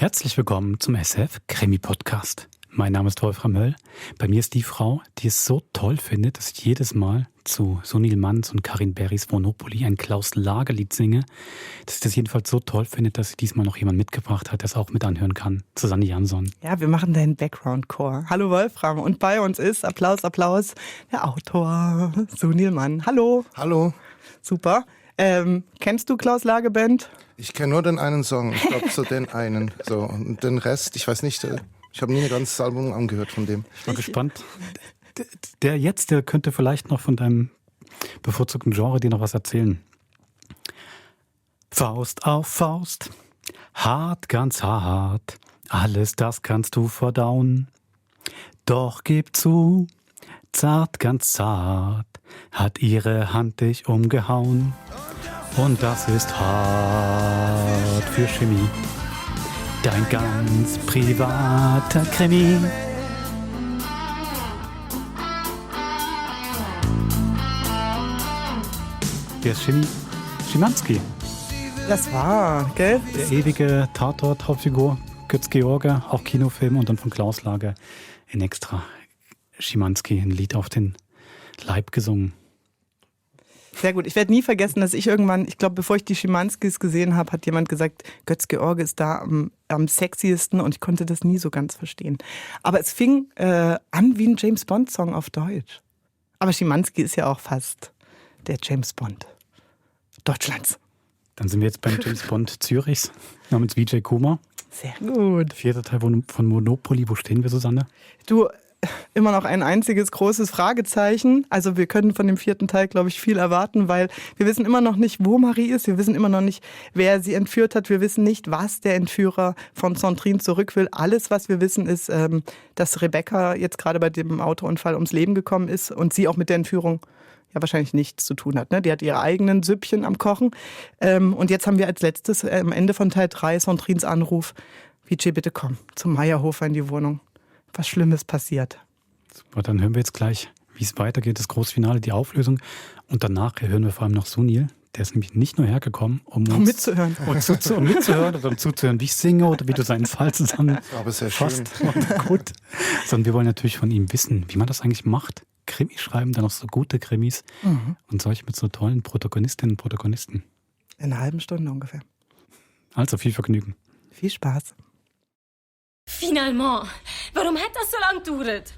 Herzlich willkommen zum SF Krimi Podcast. Mein Name ist Wolfram Höll. Bei mir ist die Frau, die es so toll findet, dass ich jedes Mal zu Sunil Manns und Karin Berrys Monopoly ein Klaus-Lager-Lied singe. Dass ich das jedenfalls so toll finde, dass sie diesmal noch jemand mitgebracht hat, der es auch mit anhören kann. Susanne Jansson. Ja, wir machen deinen Background-Chor. Hallo Wolfram. Und bei uns ist, Applaus, Applaus, der Autor Sunil Mann. Hallo. Hallo. Super. Kennst du Klaus-Lager-Band? Ich kenne nur den einen Song, ich glaube so den einen. So. Und den Rest, ich weiß nicht, ich habe nie ein ganzes Album angehört von dem. Ich war gespannt. Der könnte vielleicht noch von deinem bevorzugten Genre dir noch was erzählen. Faust auf Faust, hart, ganz hart, alles das kannst du verdauen. Doch gib zu, zart, ganz zart, hat ihre Hand dich umgehauen. Und das ist hart für Chemie, dein ganz privater Krimi. Der ist Schimanski. Das war, gell? Der ewige Tatort-Hauptfigur, Götz-George, auch Kinofilm und dann von Klaus Lager in extra Schimanski ein Lied auf den Leib gesungen. Sehr gut. Ich werde nie vergessen, dass ich irgendwann, ich glaube, bevor ich die Schimanskis gesehen habe, hat jemand gesagt, Götz-George ist da am sexiesten und ich konnte das nie so ganz verstehen. Aber es fing an wie ein James-Bond-Song auf Deutsch. Aber Schimanski ist ja auch fast der James Bond Deutschlands. Dann sind wir jetzt beim James Bond Zürichs namens Vijay Kumar. Sehr gut. 4. Teil von Monopoly. Wo stehen wir, Susanne? Du, immer noch ein einziges großes Fragezeichen. Also wir können von dem 4. Teil, glaube ich, viel erwarten, weil wir wissen immer noch nicht, wo Marie ist. Wir wissen immer noch nicht, wer sie entführt hat. Wir wissen nicht, was der Entführer von Sandrine zurück will. Alles, was wir wissen, ist, dass Rebecca jetzt gerade bei dem Autounfall ums Leben gekommen ist und sie auch mit der Entführung ja wahrscheinlich nichts zu tun hat. Ne? Die hat ihre eigenen Süppchen am Kochen. Und jetzt haben wir als letztes am Ende von Teil 3 Sandrines Anruf. Vijay, bitte komm zum Meierhofer in die Wohnung. Was Schlimmes passiert. Super, dann hören wir jetzt gleich, wie es weitergeht, das Großfinale, die Auflösung. Und danach hören wir vor allem noch Sunil. Der ist nämlich nicht nur hergekommen, um mitzuhören. Mitzuhören oder um zuzuhören, wie ich singe oder wie du seinen Fall zusammen Aber sehr fasst. schön. Gut. Sondern wir wollen natürlich von ihm wissen, wie man das eigentlich macht. Krimi schreiben, dann noch so gute Krimis und solche mit so tollen Protagonistinnen und Protagonisten. In einer halben Stunde ungefähr. Also viel Vergnügen. Viel Spaß. Finalement. Warum hat das so lange gedauert?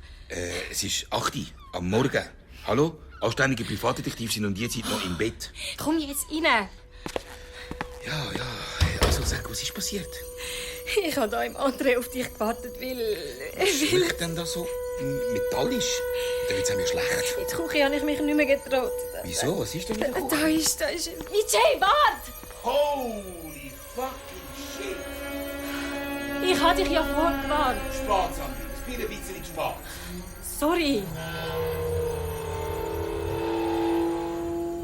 Es ist 8 Uhr am Morgen. Hallo? Anständige Privatdetektiv sind um die Zeit noch im Bett. Komm jetzt rein. Ja. Also sag, was ist passiert? Ich habe hier im André auf dich gewartet, weil... Schmeckt denn das so metallisch? Dann wird's mir schlecht. In die Küche habe ich mich nicht mehr getraut. Wieso? Was ist denn wieder Da ist... Vijay, warte! Holy fucking shit! Ich habe dich ja vorgewarnt. Spät, Sandrine. Es bin ein bisschen spät. Sorry.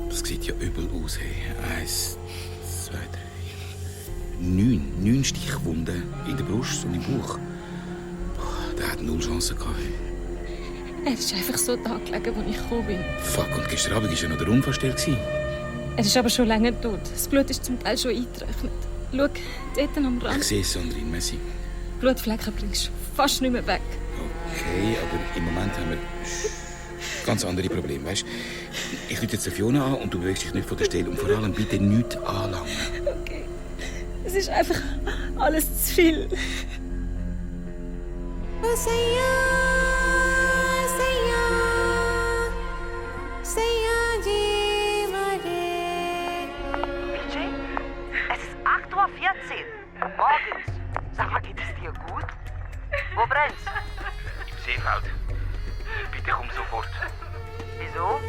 Das sieht ja übel aus, hey. 1, 2, 3... 9 Stichwunden in der Brust und im Bauch. Der hat 0 Chancen gehabt. Er ist einfach so da gelegen, als ich gekommen bin. Fuck, und gestern Abend war ja noch der Unfallstelle. Er ist aber schon länger tot. Das Blut ist zum Teil schon eingetrocknet. Schau, dort am Rand. Ich sehe es, Sandrine, merci. Blutflecken bringst du fast nicht mehr weg. Okay, aber im Moment haben wir ganz andere Probleme, weißt du? Ich rufe jetzt Fiona an und du bewegst dich nicht von der Stelle und vor allem bitte nichts anlangen. Okay. Es ist einfach alles zu viel. Vijay, es ist 8:14 Uhr morgens. Sag mal, geht es dir gut? Wo brennt's? Im Seefeld. Bitte komm sofort. Wieso?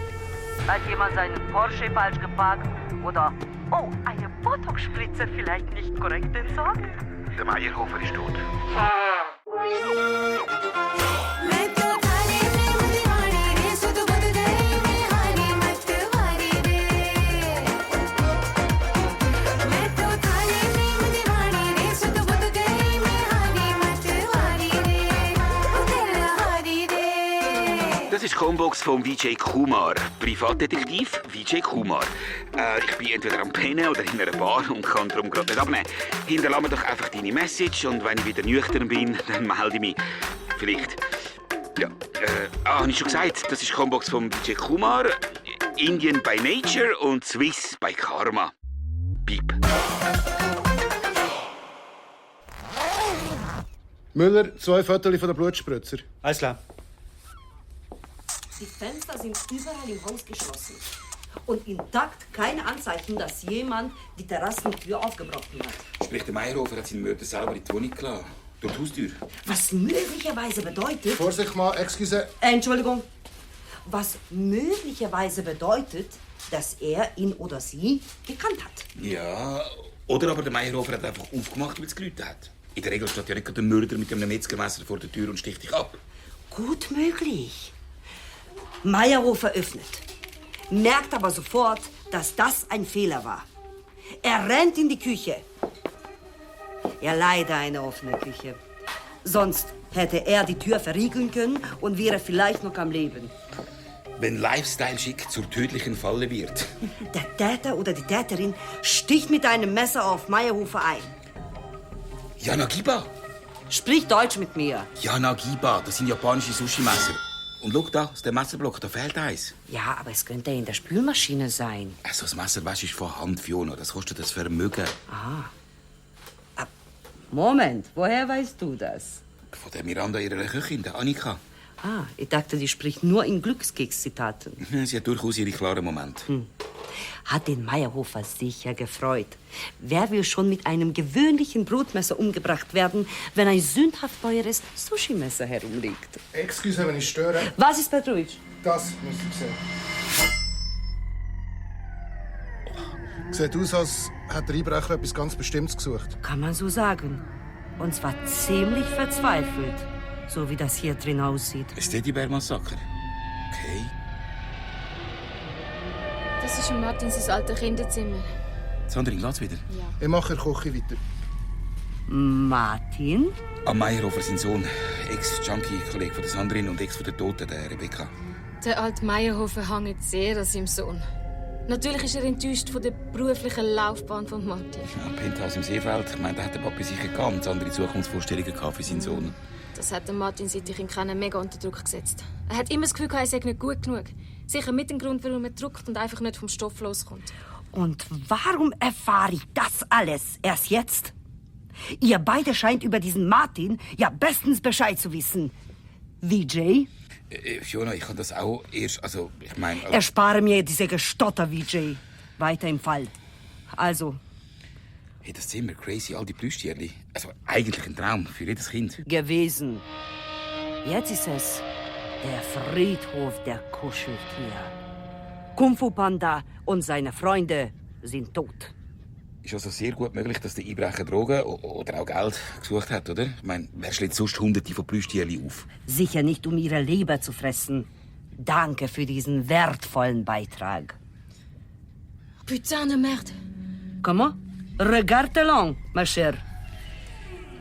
Hat jemand seinen Porsche falsch geparkt? Oder, oh, eine Botox-Spritze vielleicht nicht korrekt entsorgt? Der Meierhofer ist tot. Das ist die Combox von Vijay Kumar. Privatdetektiv Vijay Kumar. Ich bin entweder am Pennen oder in einer Bar und kann darum gerade nicht abnehmen. Hinterlass mir doch einfach deine Message und wenn ich wieder nüchtern bin, dann melde ich mich. Vielleicht. Ja, habe ich schon gesagt, das ist die Combox von Vijay Kumar. Indian by Nature und Swiss by Karma. Piep. Müller, 2 Fotos von der Blutspritzer. Alles klar. Die Fenster sind überall im Haus geschlossen. Und intakt keine Anzeichen, dass jemand die Terrassentür aufgebrochen hat. Sprich, der Meyerhofer hat seinen Mörder selber in die Wohnung gelassen. Durch die Haustür. Was möglicherweise bedeutet... Vorsicht mal, excuse. Entschuldigung. Was möglicherweise bedeutet, dass er ihn oder sie gekannt hat. Ja, oder aber der Meyerhofer hat einfach aufgemacht, weil es Leute hat. In der Regel steht ja nicht der Mörder mit einem Metzgermesser vor der Tür und sticht dich ab. Gut möglich. Meyerhofer öffnet, merkt aber sofort, dass das ein Fehler war. Er rennt in die Küche. Ja, leider eine offene Küche. Sonst hätte er die Tür verriegeln können und wäre vielleicht noch am Leben. Wenn Lifestyle-Schick zur tödlichen Falle wird. Der Täter oder die Täterin sticht mit einem Messer auf Meyerhofer ein. Yanagiba? Sprich Deutsch mit mir. Yanagiba, das sind japanische Sushi-Messer. Und schau da, aus dem Messerblock, da fehlt eins. Ja, aber es könnte in der Spülmaschine sein. Also das Messerwasch ist von Hand, Fiona. Das kostet das Vermögen. Moment, woher weißt du das? Von der Miranda, ihrer Köchin, der Annika. Ich dachte, die spricht nur in Glückskeks-Zitaten. Sie hat durchaus ihre klaren Momente. Hat den Meyerhofer sicher gefreut. Wer will schon mit einem gewöhnlichen Brotmesser umgebracht werden, wenn ein sündhaft teures Sushi-Messer herumliegt? Excuse, wenn ich störe. Was ist Petrovich? Das müsst ihr sehen. Sieht aus, als hat der Einbrecher etwas ganz Bestimmtes gesucht. Kann man so sagen. Und zwar ziemlich verzweifelt, so wie das hier drin aussieht. Ein Teddybär-Massaker. Okay. Das ist Martin sein altes Kinderzimmer. Sandrine, lass wieder. Ich mache in der Küche weiter. Martin? Am Meyerhofer, sein Sohn. Ex-Junkie-Kollege von der Sandrine und Ex von der Toten, der Rebecca. Der alte Meyerhofer hängt sehr an seinem Sohn. Natürlich ist er enttäuscht von der beruflichen Laufbahn von Martin. Ja, Penthouse im Seefeld. Ich meine, da hat der Papi sicher ganz andere Zukunftsvorstellungen für seinen Sohn. Das hat Martin, seit ich ihn kenne, mega unter Druck gesetzt. Er hat immer das Gefühl, er sei nicht gut genug. Sicher mit dem Grund, warum er druckt und einfach nicht vom Stoff loskommt. Und warum erfahre ich das alles erst jetzt? Ihr beide scheint über diesen Martin ja bestens Bescheid zu wissen. Vijay? Fiona, ich kann das auch erst... Also, ich meine... Erspare mir diese Gestotter, Vijay. Weiter im Fall. Also... Hey, das Zimmer, crazy, all die Plüschtierli. Also, eigentlich ein Traum für jedes Kind. Gewesen. Jetzt ist es der Friedhof der Kuscheltiere. Kung Fu Panda und seine Freunde sind tot. Ist also sehr gut möglich, dass der Einbrecher Drogen oder auch Geld gesucht hat, oder? Ich meine, wer schlägt sonst Hunderte von Plüschtierli auf? Sicher nicht, um ihre Leber zu fressen. Danke für diesen wertvollen Beitrag. Putain de merde. Comment? Regarde long, ma chère.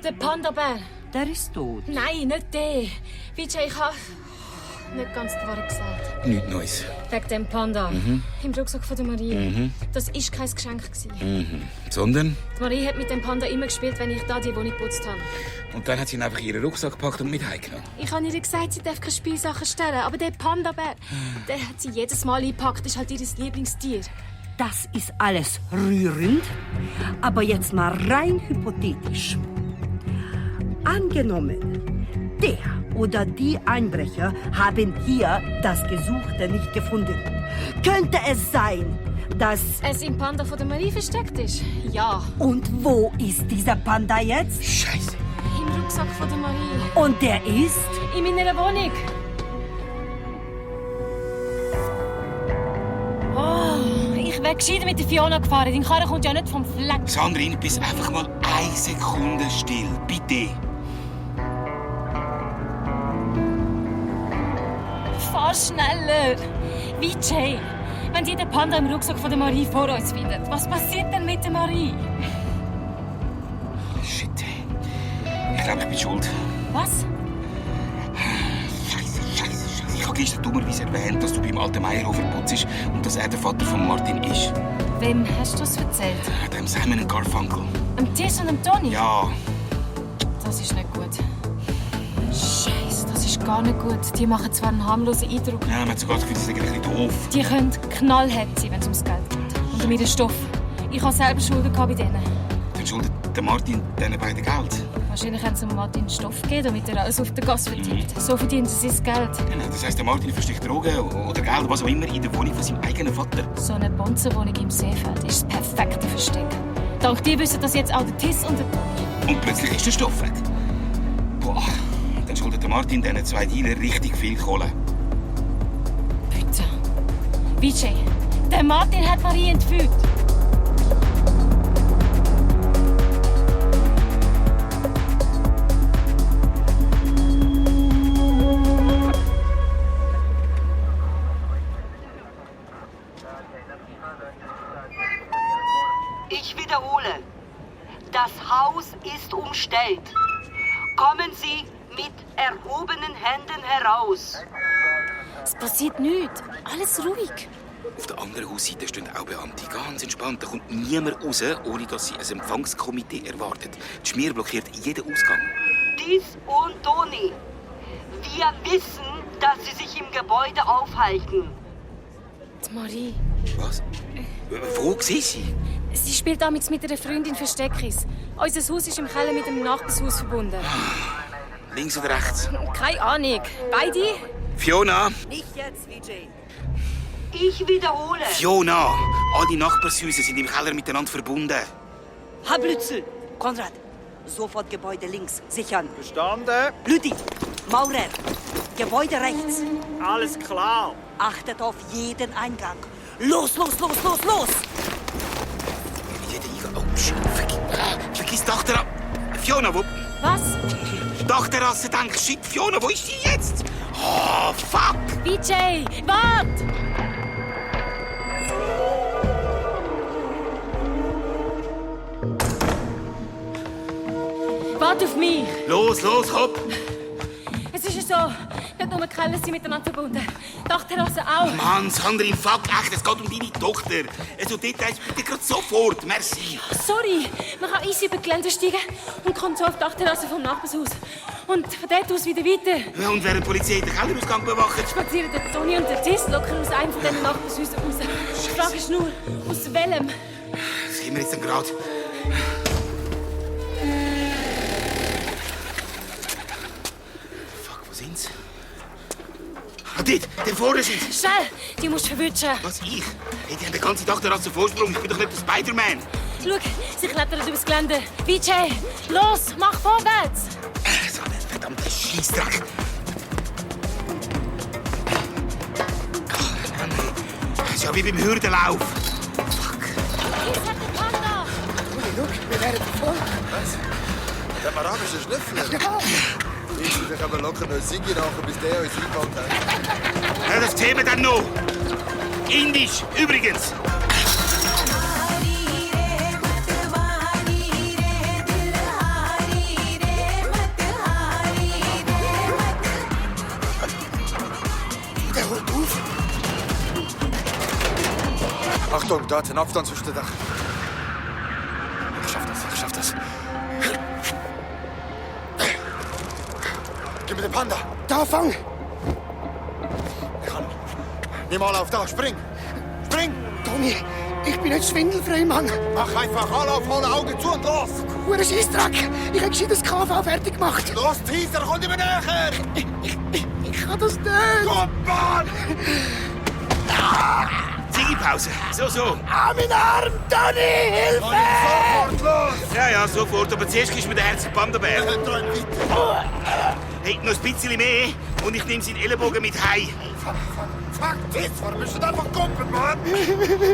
Der Panda-Bär. Der ist tot. Nein, nicht der. Vijay, ich habe nicht ganz die Wahrheit gesagt. Nichts Neues. Wegen dem Panda. Im Rucksack von der Marie. Das war kein Geschenk. Sondern? Die Marie hat mit dem Panda immer gespielt, wenn ich da die Wohnung geputzt habe. Und dann hat sie ihn einfach in ihren Rucksack gepackt und mit heimgenommen. Ich habe ihr gesagt, sie darf keine Spielsachen stellen. Aber der Panda-Bär, der hat sie jedes Mal eingepackt. Das ist halt ihr Lieblingstier. Das ist alles rührend, aber jetzt mal rein hypothetisch. Angenommen, der oder die Einbrecher haben hier das Gesuchte nicht gefunden. Könnte es sein, dass... Es im Panda von der Marie versteckt ist? Ja. Und wo ist dieser Panda jetzt? Scheiße. Im Rucksack von der Marie. Und der ist? In meiner Wohnung. Ich wäre gescheiter mit der Fiona gefahren. Dein Karre kommt ja nicht vom Fleck. Sandrine, bist einfach mal 1 Sekunde still. Bitte. Fahr schneller. Vijay, wenn die den Panda im Rucksack von der Marie vor uns findet, was passiert denn mit der Marie? Shit. Ich glaube, ich bin schuld. Was? Scheiße. Ich Ich habe gestern dummerweise erwähnt, dass du beim alten Meyerhofer putzt und dass er der Vater von Martin ist. Wem hast du das erzählt? Dem Simon und Garfunkel. Am Tisch und am Toni? Ja. Das ist nicht gut. Scheiße, das ist gar nicht gut. Die machen zwar einen harmlosen Eindruck. Ja, man hat sogar das Gefühl, sie sind ein bisschen doof. Die können knallhart sein, wenn es ums Geld geht. Und um den Stoff. Ich habe selber Schulden bei denen. Dann schuldet der Martin diesen beiden Geld. Wahrscheinlich haben sie Martin Stoff gegeben, damit er alles auf den Gas verteilt. So verdienen sie sein Geld. Genau, das heisst, der Martin versteckt Drogen oder Geld, was auch immer, in der Wohnung von seinem eigenen Vater. So eine Bonzenwohnung im Seefeld ist das perfekte Versteck. Dank dir wissen das jetzt auch der Tiss und der Toni. Und plötzlich ist der Stoff weg. Boah, dann schuldet der Martin diesen 2 Dealer richtig viel Kohle. Bitte. Vijay, der Martin hat Marie entführt. Ich wiederhole, das Haus ist umstellt. Kommen Sie mit erhobenen Händen heraus. Es passiert nichts. Alles ruhig. Auf der anderen Hausseite stehen auch Beamte. Ganz entspannt. Da kommt niemand raus, ohne dass sie ein Empfangskomitee erwartet. Die Schmier blockiert jeden Ausgang. Dies und Toni, wir wissen, dass Sie sich im Gebäude aufhalten. Die Marie. Was? Wo siehst sie? Sie spielt damals mit einer Freundin Versteckis. Unser Haus ist im Keller mit dem Nachbarshaus verbunden. Links oder rechts? Keine Ahnung. Beide? Fiona! Nicht jetzt, Vijay. Ich wiederhole. Fiona! All die Nachbarshäuser sind im Keller miteinander verbunden. Hablützel. Konrad, sofort Gebäude links. Sichern. Verstanden? Lüdi, Maurer, Gebäude rechts. Alles klar. Achtet auf jeden Eingang. Los, los, los, los, los! Jeder Eingang. Oh, shit. Vergiss die Dachterrasse. Fiona, wo? Was? Dachterrasse, denk. Shit, Fiona, wo ist die jetzt? Oh, fuck! Vijay, wart! Wart auf mich! Los, los, komm! Es ist ja so, nicht nur die Keller sind miteinander verbunden. Die Dachterrasse auch. Mann, Sandrine, fuck, echt, es geht um deine Tochter. Also Details bitte gerade sofort, merci. Sorry, man kann easy über die Geländer steigen und kommt so auf die Dachterrasse vom Nachbarshaus. Und von dort aus wieder weiter. Ja, und während die Polizei den Kellerausgang bewacht? Spazieren der Toni und der Tiss locker aus einem von diesen Nachbarshäusern raus. Die Frage ist nur, aus welchem? Sind wir jetzt denn gerade? Fuck, wo sind's? Ah, dort vorne sind sie. Schnell, die musst du verwischen. Was, ich? Hey, die haben den ganzen Dachterrasse Vorsprung. Ich bin doch nicht der Spider-Man. Schau, sie klettern übers Gelände. Vijay, los, mach vorwärts. So ein verdammter Scheissdreck. Oh, Mann, hey. Das ist ja wie beim Hürdenlauf. Fuck. Hier hat der Panda. Wir werden verfolgt. Der arabische Schnüffel. Ja. Ich will dich aber locker noch Sigi rauchen, bis der uns eingebaut hat. Ja, das Thema dann noch. Indisch, übrigens. Der holt auf. Achtung, da hat ein Abstand zwischen den Dach. Ich schaff das. Gib mir den Panda. Da, fang! Ich kann. Nimm mal auf da, spring! Spring! Toni, ich bin nicht schwindelfrei, Mann. Mach einfach Anlauf, hole Augen zu und los! Hure Scheissdreck. Ich hab gescheit das KV fertig gemacht. Los, Teaser, kommt immer näher! Ich kann das nicht. Komm, Mann! Ziggipause. So. Ah, mein Arm, Toni, Hilfe! Sofort los! Ja, sofort. Aber zuerst gibst du mir den herzlichen Panda-Bär. Träum weiter! Hey, noch ein bisschen mehr und ich nehme seinen Ellenbogen mit heim. Fuck, das warum bist du da einfach kumpeln, Mann?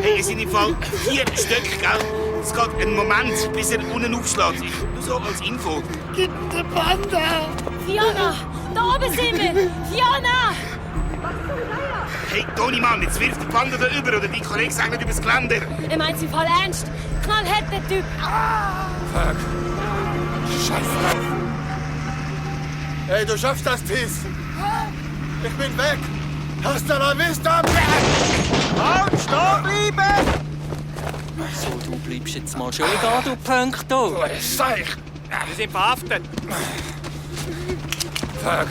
Hey, es sind im Fall 4 Stück, gell? Es geht einen Moment, bis er unten aufschlägt. Nur so als Info. Gib den Panda! Fiona, da oben sind wir. Fiona! Hey, Toni, Mann, jetzt wirft der Panda da über oder die Kollegen sagen nicht übers Geländer. Er meint es im Fall ernst. Knallhart, der Typ. Fuck. Scheiße. Hey, du schaffst das, Tiss. Ich bin weg! Hasta la vista! Halt, stehen bleiben! So, du bleibst jetzt mal schön da, du Punkto. Seich! Wir sind verhaftet. Fuck!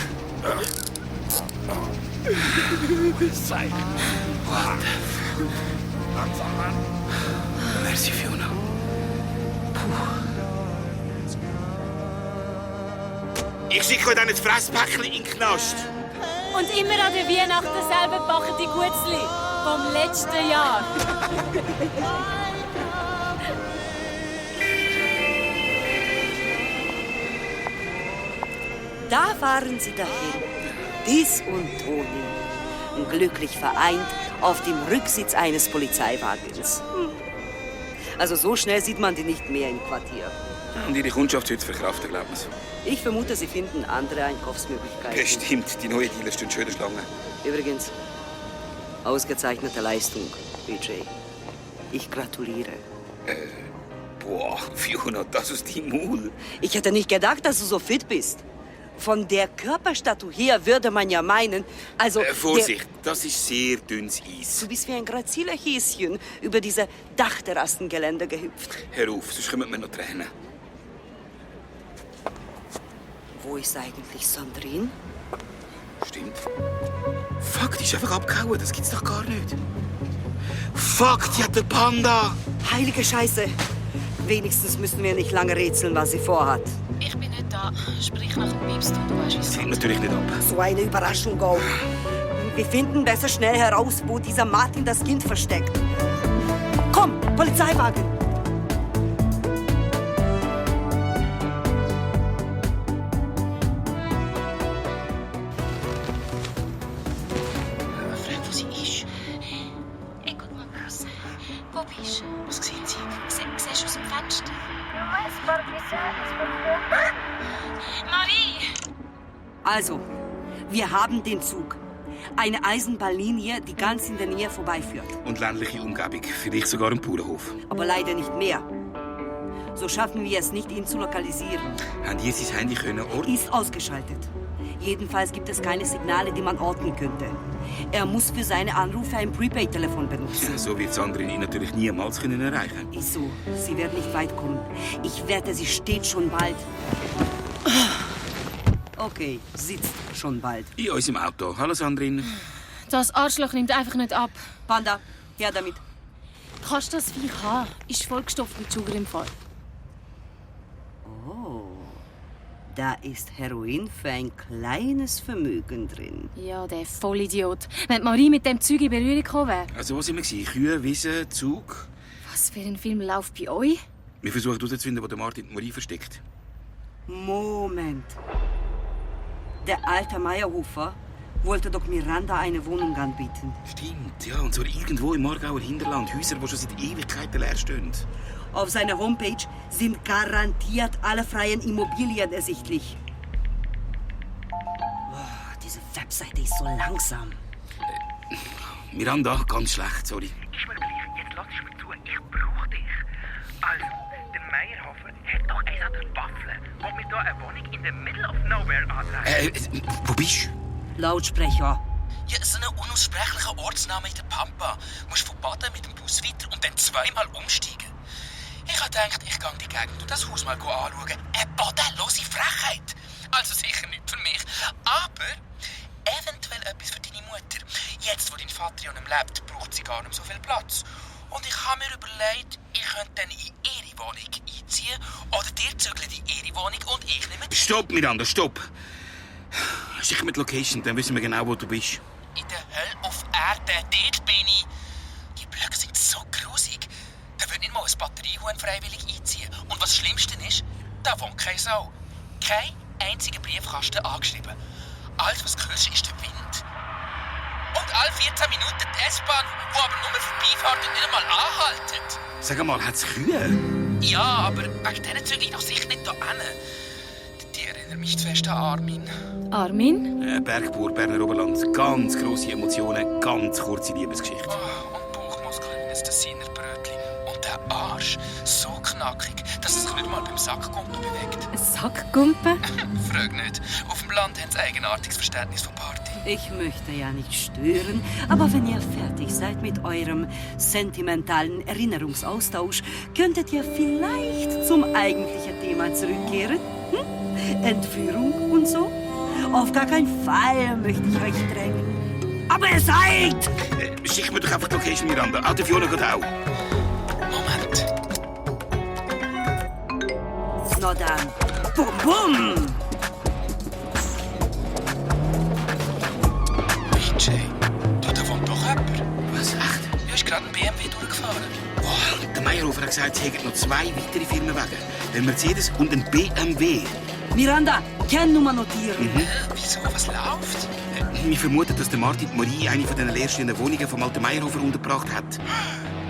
Seich! Langsam, Mann! Merci, Fiona. Ich schicke euch dann ein Fresspäckchen in den Knast. Und immer an der Weihnachten selber gebacken die Gutzli vom letzten Jahr. Da fahren sie dahin, Dies und Toni, glücklich vereint auf dem Rücksitz eines Polizeiwagens. Also so schnell sieht man die nicht mehr im Quartier. Und ihre Kundschaft wird verkraften, glauben Sie. Ich vermute, sie finden andere Einkaufsmöglichkeiten. Bestimmt, die neuen Dealer stehen schön in der Schlange. Übrigens, ausgezeichnete Leistung, BJ. Ich gratuliere. Boah, Fiona, das ist die Maul. Ich hätte nicht gedacht, dass du so fit bist. Von der Körperstatur her würde man ja meinen, also... Vorsicht, das ist sehr dünnes Eis. Du bist wie ein graziler Häschen über diese Dachterrassengeländer gehüpft. Hör auf, sonst kommen mir noch Tränen. Wo ist eigentlich Sandrine? Stimmt. Fuck, die ist einfach abgehauen, das gibt's doch gar nicht. Fuck, die hat den Panda. Heilige Scheiße. Wenigstens müssen wir nicht lange rätseln, was sie vorhat. Ich bin nicht da. Sprich nach dem Piepst und du weißt, wie es Klingt natürlich nicht ab. So eine Überraschung auch. Wir finden besser schnell heraus, wo dieser Martin das Kind versteckt. Komm, Polizeiwagen! Frag, wo sie ist. Hey, guck mal raus. Wo bist du? Was sehen Sie? Siehst du aus dem Fenster? Marie! Also, wir haben den Zug. Eine Eisenbahnlinie, die ganz in der Nähe vorbeiführt. Und ländliche Umgebung, vielleicht sogar ein Bauernhof. Aber leider nicht mehr. So schaffen wir es nicht, ihn zu lokalisieren. Haben die sein Handy können orten? Ist ausgeschaltet. Jedenfalls gibt es keine Signale, die man orten könnte. Er muss für seine Anrufe ein Prepaid-Telefon benutzen. Ja, so wird Sandrine ihn natürlich niemals erreichen können. Ist so. Sie wird nicht weit kommen. Ich wette, sie steht schon bald. Okay, sitzt schon bald. In unserem Auto. Hallo, Sandrine. Das Arschloch nimmt einfach nicht ab. Panda, her damit. Kannst du das Viech haben? Ist vollgestopft mit Sugar im Fall. Oh, da ist Heroin für ein kleines Vermögen drin. Ja, der Vollidiot. Wenn Marie mit dem Zeug in Berührung gekommen wäre. Also, wo sind wir? Kühe, Wiesen, Zug? Was für ein Film läuft bei euch? Wir versuchen herauszufinden, wo der Martin die Marie versteckt. Moment. Der alte Meierhofer wollte doch Miranda eine Wohnung anbieten. Stimmt, ja. Und zwar irgendwo im Aargauer Hinterland. Häuser, die schon seit Ewigkeiten leer stehen. Auf seiner Homepage sind garantiert alle freien Immobilien ersichtlich. Oh, diese Webseite ist so langsam. Miranda, ganz schlecht, sorry. Ist mir gleich, jetzt lass ich mir zu, ich brauche dich. Also, der Meierhofer hat doch eins an der Waffel, wo mir da eine Wohnung in the middle of nowhere anzeigt. Wo bist du? Lautsprecher. Ja, so ein unaussprechlicher Ortsname in der Pampa. Du musst von Baden mit dem Bus weiter und dann zweimal umsteigen. Ich habe gedacht, ich gehe die Gegend und das Haus mal anschauen. Eine bodenlose Frechheit. Also sicher nicht für mich. Aber eventuell etwas für deine Mutter. Jetzt, wo dein Vater ja nicht mehr lebt, braucht sie gar nicht so viel Platz. Und ich habe mir überlegt, ich könnte dann in ihre Wohnung einziehen oder dir zügeln in ihre Wohnung und ich nehme die. Stopp, Miranda, stopp. Schick mir die Location, dann wissen wir genau, wo du bist. In der Hölle auf Erde, dort bin ich. Die Blöcke sind so grusig. Da würde nicht mal ein Batteriehuhn freiwillig einziehen. Und was das Schlimmste ist, da wohnt keine Sau. Kein einziger Briefkasten angeschrieben. Alles, was du hörst, ist der Wind. Und alle 14 Minuten die S-Bahn, die aber nur vorbeifährt und nicht einmal anhaltet. Sag mal, hat's Kühe? Ja, aber wegen denen züge ich noch sicher nicht hier hin. Die erinnern mich zu fest an Armin. Armin? Bergbauer, Berner Oberland. Ganz grosse Emotionen, ganz kurze Liebesgeschichte. Oh, und Bauchmuskeln wie ein Tessiner-Brötchen. Und der Arsch so knackig, dass es sich nicht mal beim Sackgumpen bewegt. Ein Sackgumpen? Frag nicht. Auf dem Land haben sie ein eigenartiges Verständnis von Party. Ich möchte ja nicht stören, aber wenn ihr fertig seid mit eurem sentimentalen Erinnerungsaustausch, könntet ihr vielleicht zum eigentlichen Thema zurückkehren? Entführung und so? Auf gar keinen Fall möchte ich euch drängen. Aber ihr seid! Schick mir doch einfach die Location, Miranda. Ah, der Fiona geht auch. Moment. Na dann, bum bum! BJ, da wohnt doch jemand. Was, echt? Ja, ist gerade ein BMW durchgefahren. Oh, der Meyerhofer hat gesagt, es hätten noch 2 weitere Firmenwagen. Ein Mercedes und ein BMW. Miranda, Kennnummer notieren. Wieso? Was läuft? Wir vermuten, dass der Martin die Marie eine von den leerstehenden Wohnungen vom alten Meyerhofer untergebracht hat.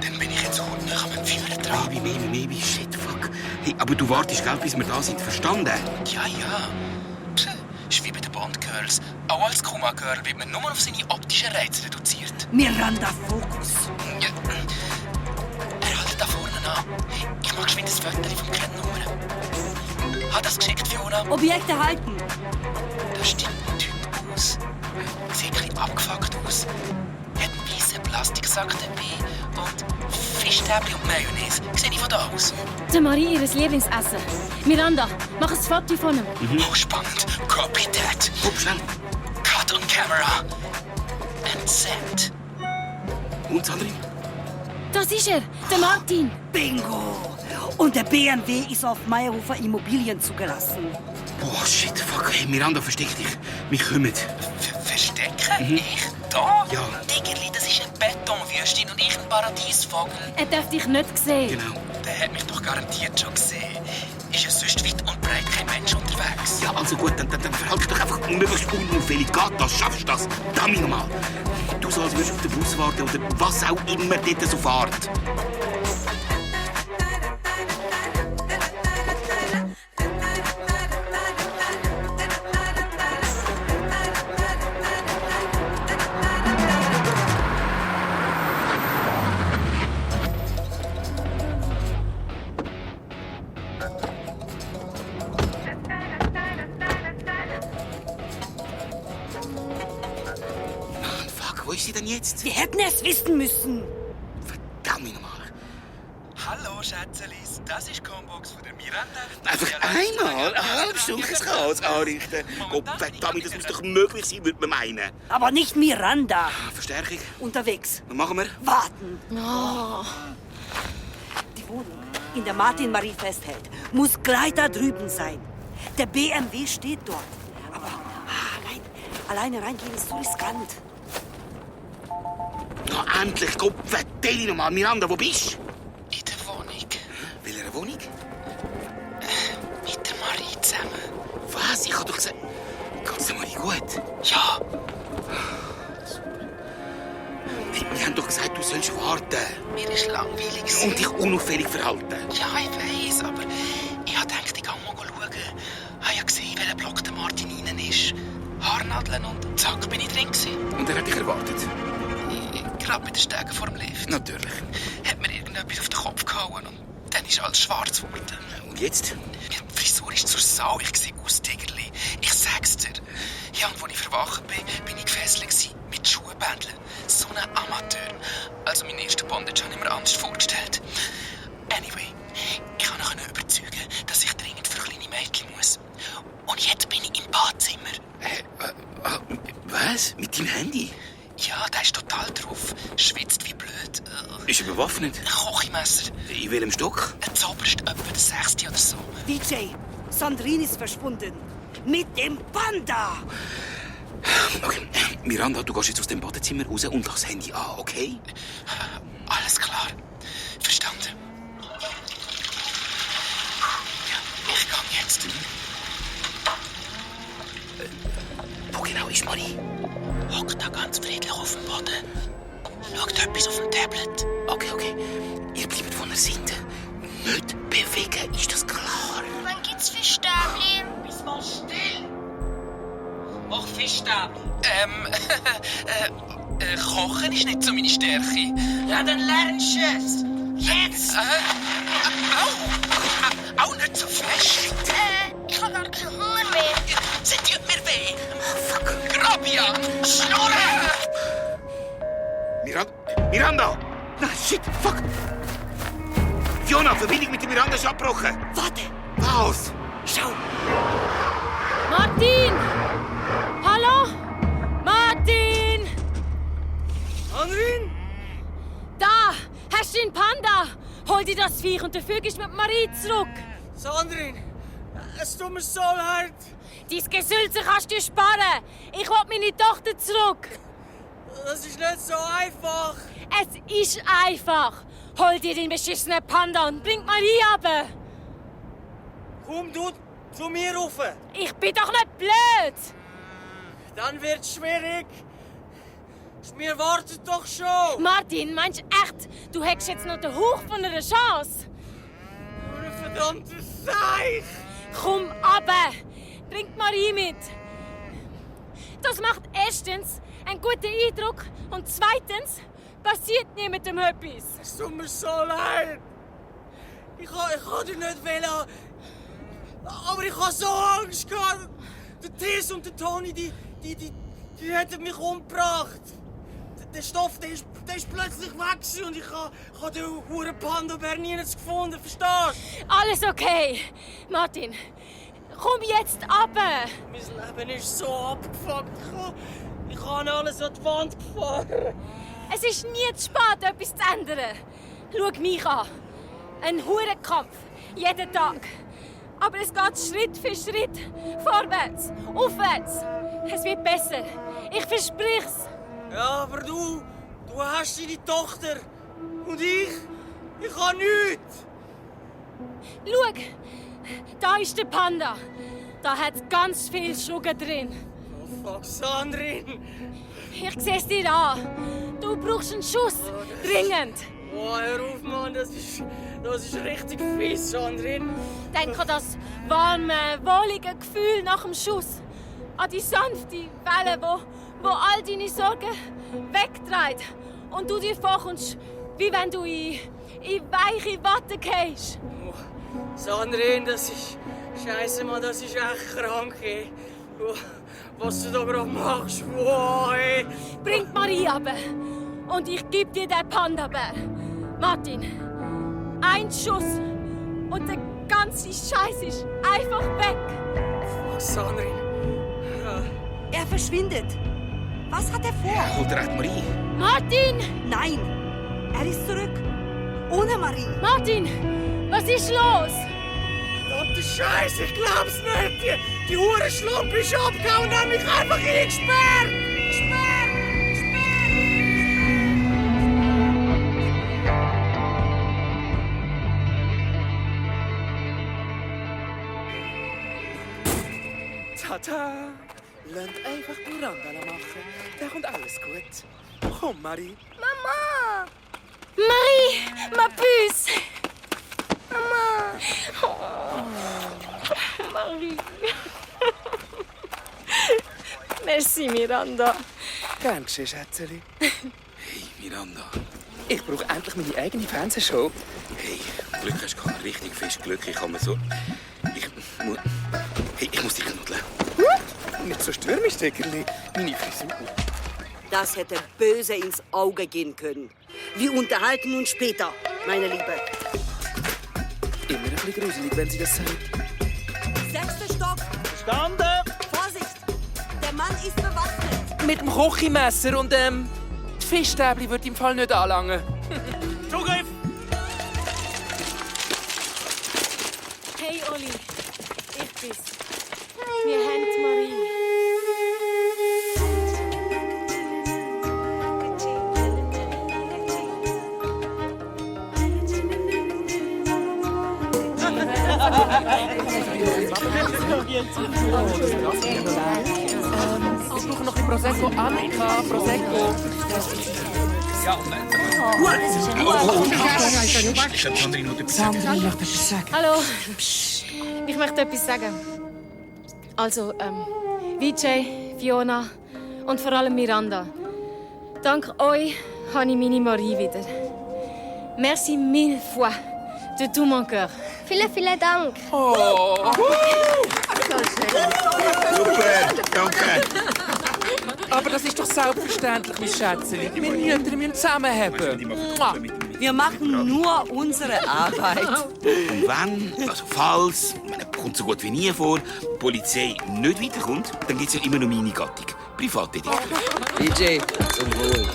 Dann bin ich jetzt gut nach dem Führer dran. Maybe, shit, fuck. Hey, aber du wartest, gell, bis wir da sind, verstanden? Ja. Pff, ist wie bei den Bond-Girls. Auch als Kuma-Girl wird man nur auf seine optischen Reize reduziert. Miranda, Fokus. Ja. Er hält da vorne an. Ich mache geschwind ein Foto vom Kennnummer. Hat das geschickt, Fiona? Objekte halten. Da steht ein Typ aus. Sieht ein bisschen abgefuckt aus. Hat einen weißen Plastiksack dabei und Fischstäbchen und Mayonnaise. Sehe ich von da aus? Der Marie ihres Lieblingsessen. Miranda, mach ein Foto von ihm. Oh, spannend. Copy that. Hopp, schnell. Cut on camera. And send. Und, Sandrine? Das ist er, der Martin. Bingo! Und der BMW ist auf Meyerhofer Immobilien zugelassen. Boah, shit, fuck. Hey, Miranda, versteck dich. Wir kommen. Verstecken? Ich? Da? Ja. Diggerli, das ist eine Betonwüste und ich ein Paradiesvogel. Er darf dich nicht sehen. Genau. Der hat mich doch garantiert schon gesehen. Ist ja sonst weit und breit kein Mensch unterwegs. Ja, also gut, dann verhalte dich doch einfach möglichst unauffällig. Geht das, schaffst du das? Damit nochmal. Du so, als würdest du auf den Bus warten oder was auch immer dort so fährt. Wo ist sie denn jetzt? Wir hätten es wissen müssen. Verdammt nochmal. Hallo, Schätzelis. Das ist die Combox von der Miranda. Einfach einmal eine halbe Stunde Chaos anrichten. Gott verdammt, das muss doch möglich sein, würde man meinen. Aber nicht Miranda. Verstärkung. Unterwegs. Was machen wir? Warten. Oh. Die Wohnung, in der Martin Marie festhält, muss gleich da drüben sein. Der BMW steht dort. Aber alleine reingehen ist so riskant. Na, endlich, Gott verdammt nochmal. Miranda, wo bist du? In der Wohnung. Welcher Wohnung? Mit der Marie zusammen. Was? Ich hab doch gesagt... Geht's der Marie gut? Ja. Wir haben doch gesagt, du sollst warten. Mir ist langweilig. Und dich unauffällig verhalten. Ja, ich weiss, aber ich hab gedacht, ich geh mal schauen. Ich hab ja gesehen, welcher Block der Martin rein ist. Haarnadeln und zack, bin ich drin gewesen. Und er hat dich erwartet? Gerade mit den Stegen vor dem Lift. Natürlich. Hat mir irgendetwas auf den Kopf gehauen und dann ist alles schwarz geworden. Und jetzt? Die Frisur ist zur Sau. Ich sehe aus, Tigerli. Ich sag's dir. Ja, und als ich verwacht bin ich gefesselt gewesen, mit Schuhbändeln. So ein Amateur. Also meinen ersten Bondage habe ich mir anders vorgestellt. Anyway, ich konnte ihn überzeugen, dass ich dringend für kleine Mädchen muss. Und jetzt bin ich im Badzimmer. Was? Mit deinem Handy? Ja, der ist total drauf. Schwitzt wie blöd. Ist er bewaffnet? Ein Kochmesser. In welchem Stock? Ein Zoberst, etwa der 6. oder so. DJ, Sandrine ist verschwunden. Mit dem Panda. Okay, Miranda, du gehst jetzt aus dem Badezimmer raus und das Handy an, okay? Alles klar. Verstanden. Ja, ich gehe jetzt. Wo genau ist Marie? Hockt da ganz friedlich auf dem Boden. Schaut etwas auf dem Tablet. Okay. Ihr bleibt, wo ihr seid. Nicht bewegen, ist das klar? Wann gibt's Fischstäbli? Bist mal still. Ach, Fischstäbli. Kochen ist nicht so meine Stärke. Ja, dann lernst du es. Jetzt. Auch nicht so fest. Ich habe gar keinen Hunger mehr. Sie tut mir weh. Fuck. Grab Fabia! Schnurren! Miranda! Nein, shit, fuck! Fiona, Verbindung mit der Miranda ist abgebrochen. Warte! Was? Schau! Martin! Hallo? Martin! Sandrine? Da! Hast du den Panda? Hol dir das Viech und dafür gehst du mit Marie zurück. Sandrine, es tut mir so leid. Dein Gesülze kannst du dir sparen. Ich will meine Tochter zurück. Das ist nicht so einfach. Es ist einfach. Hol dir den beschissenen Panda und bring Marie runter. Komm du zu mir rauf. Ich bin doch nicht blöd. Dann wird's schwierig. Wir warten doch schon. Martin, meinst du echt, du hättest jetzt noch den Hauch von einer Chance? Eine verdammte Seich. Komm runter. Bring Marie mit. Das macht erstens einen guten Eindruck und zweitens passiert niemandem etwas. Es tut mir so leid. Ich kann dich nicht wählen. Aber ich hatte so Angst gehabt. Der Tess und der Toni, die hätten mich umgebracht. Der Stoff, der ist plötzlich weg und ich habe den huren Panda-Bär nirgends gefunden, verstehst du? Alles okay. Martin, komm jetzt runter. Mein Leben ist so abgefuckt. Ich habe alles an die Wand gefahren. Es ist nie zu spät, etwas zu ändern. Schau mich an. Ein Hurenkampf. Jeden Tag. Aber es geht Schritt für Schritt. Vorwärts, aufwärts. Es wird besser. Ich versprich's. Ja, aber du hast deine Tochter. Und ich habe nichts. Schau, da ist der Panda. Da hat ganz viel Sugar drin. Oh fuck, Sandrine. Ich seh's dir an. Du brauchst einen Schuss. Dringend. Oh, hör auf, Mann. Das ist richtig fies, Sandrine. Denk an das warme, wohlige Gefühl nach dem Schuss. An die sanfte Welle, wo all deine Sorgen wegtreibt. Und du dir vorkommst, wie wenn du in weiche Watte gehst. Oh, Sandrine, das ist... Scheiße, Mann, das ist echt krank, ey. Oh, was du da gerade machst, wow, ey. Bring Marie runter. Und ich geb dir den Panda-Bär. Martin, ein Schuss. Und der ganze Scheiß ist einfach weg. Fuck, Sandrine. Er verschwindet. Was hat er vor? Holt er echt Marie? Martin! Nein, er ist zurück. Ohne Marie. Martin, was ist los? Verdammte Scheiße, ich glaub's nicht. Die Hurenschlampe ist abgehauen und hat mich einfach eingesperrt. Tata! Lasst einfach Miranda machen. Da kommt alles gut. Komm, Marie. Mama! Marie, ma puce! Mama! Oh, Marie. Merci, Miranda. Gern geschehen, Schätzeli. Hey, Miranda. Ich brauche endlich meine eigene Fernsehshow. Hey, Glück hast du gehabt. Richtig fest Glück. Ich kann mir so... Ich muss dich knuddeln. Nicht so stürmisch, Deckerli. Meine Frisur. Das hätte böse ins Auge gehen können. Wir unterhalten uns später, meine Liebe. Immer ein bisschen gruselig, wenn sie das sagt. 6. Stock. Verstanden? Vorsicht! Der Mann ist bewaffnet. Mit dem Kochimesser und die Fischstäbli wird im Fall nicht anlangen. Zugriff! Hey, Oli. Ich bin's. Wir haben Marie. Ich brauche noch ein Prosecco. Annika, Prosecco. Ja, Hallo. Ich möchte etwas sagen. Also, Vijay, Fiona und vor allem Miranda. Dank euch habe ich meine Marie wieder. Merci mille fois de tout mon cœur. Vielen Dank. Oh. Super, danke. Aber das ist doch selbstverständlich, mein Schätzchen. Wir Mütter müssen zusammenhaben. Mua. Wir machen nur unsere Arbeit. Und wenn, also falls, kommt so gut wie nie vor, die Polizei nicht weiterkommt, dann gibt es ja immer noch meine Gattung. Privatdetektiv. DJ, zum Wohl.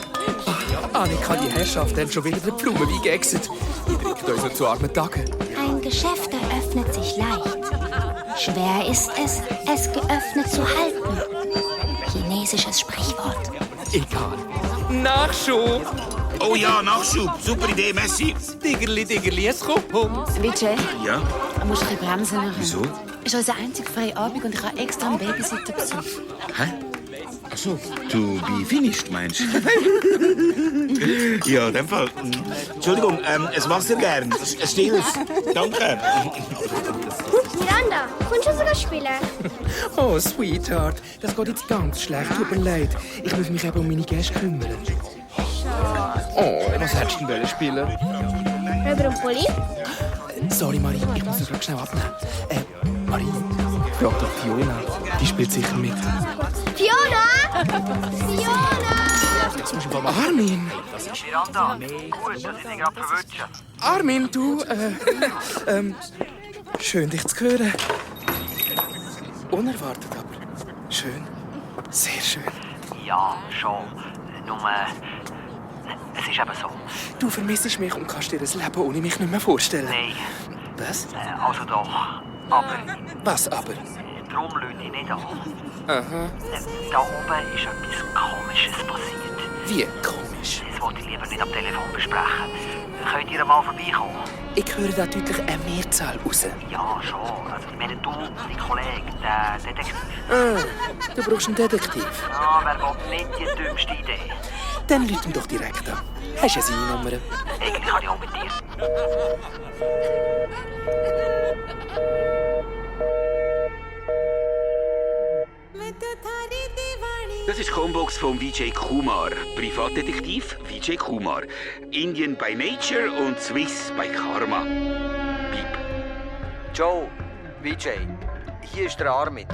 Annika, die Herrschaft haben schon wieder die Blumen wie geächset. Die drückt uns noch zu armen Tagen. Ein Geschäft eröffnet sich leicht. Schwer ist es, es geöffnet zu halten. Chinesisches Sprichwort. Egal. Nachschub! Oh ja, Nachschub. Super Idee, merci. Diggerli, es kommt. Vijay, Ja? du musst ein bisschen bremsen nachher. Wieso? Es ist unser einziger freier Abend und ich habe extra einen Babysitter besucht. Hä? Ach so, du be finished, meinst du? Ja, in dem Fall. Entschuldigung, es Wasser gern. Ein stilles. Danke. Miranda, kommst du sogar spielen? Oh, Sweetheart, das geht jetzt ganz schlecht. Tut mir leid. Ich muss mich eben um meine Gäste kümmern. Oh, was hättest du denn spielen? Röber und Polly? Sorry, Marie, ich muss das schnell abnehmen. Marie, frag doch Fiona. Die spielt sicher mit. Fiona! Fiona! Armin! Das ist Miranda. Gut, dass ich dich gerade verwünsche. Armin, du, schön dich zu hören. Unerwartet, aber schön. Sehr schön. Ja, schon. Nur, es ist eben so. Du vermissest mich und kannst dir das Leben ohne mich nicht mehr vorstellen. Nein. Was? Also doch. Aber. Was aber? Darum Leute ich nicht an. Aha. Da oben ist etwas Komisches passiert. Wie komisch? Das wollte ich lieber nicht am Telefon besprechen. Könnt ihr mal vorbeikommen? Ich höre da deutlich eine Mehrzahl raus. Ja, schon. Also, ich meine, du, dein Kollege, der Detektiv. Du brauchst einen Detektiv. Ja, wer will nicht die dümmste Idee? Dann ruf ihn doch direkt an. Hast du ja seine Nummer? Eigentlich kann ich auch mit dir. Das ist die Combox von Vijay Kumar. Privatdetektiv Vijay Kumar. Indian by Nature und Swiss by Karma. Piep. Joe, Vijay, hier ist der Armin.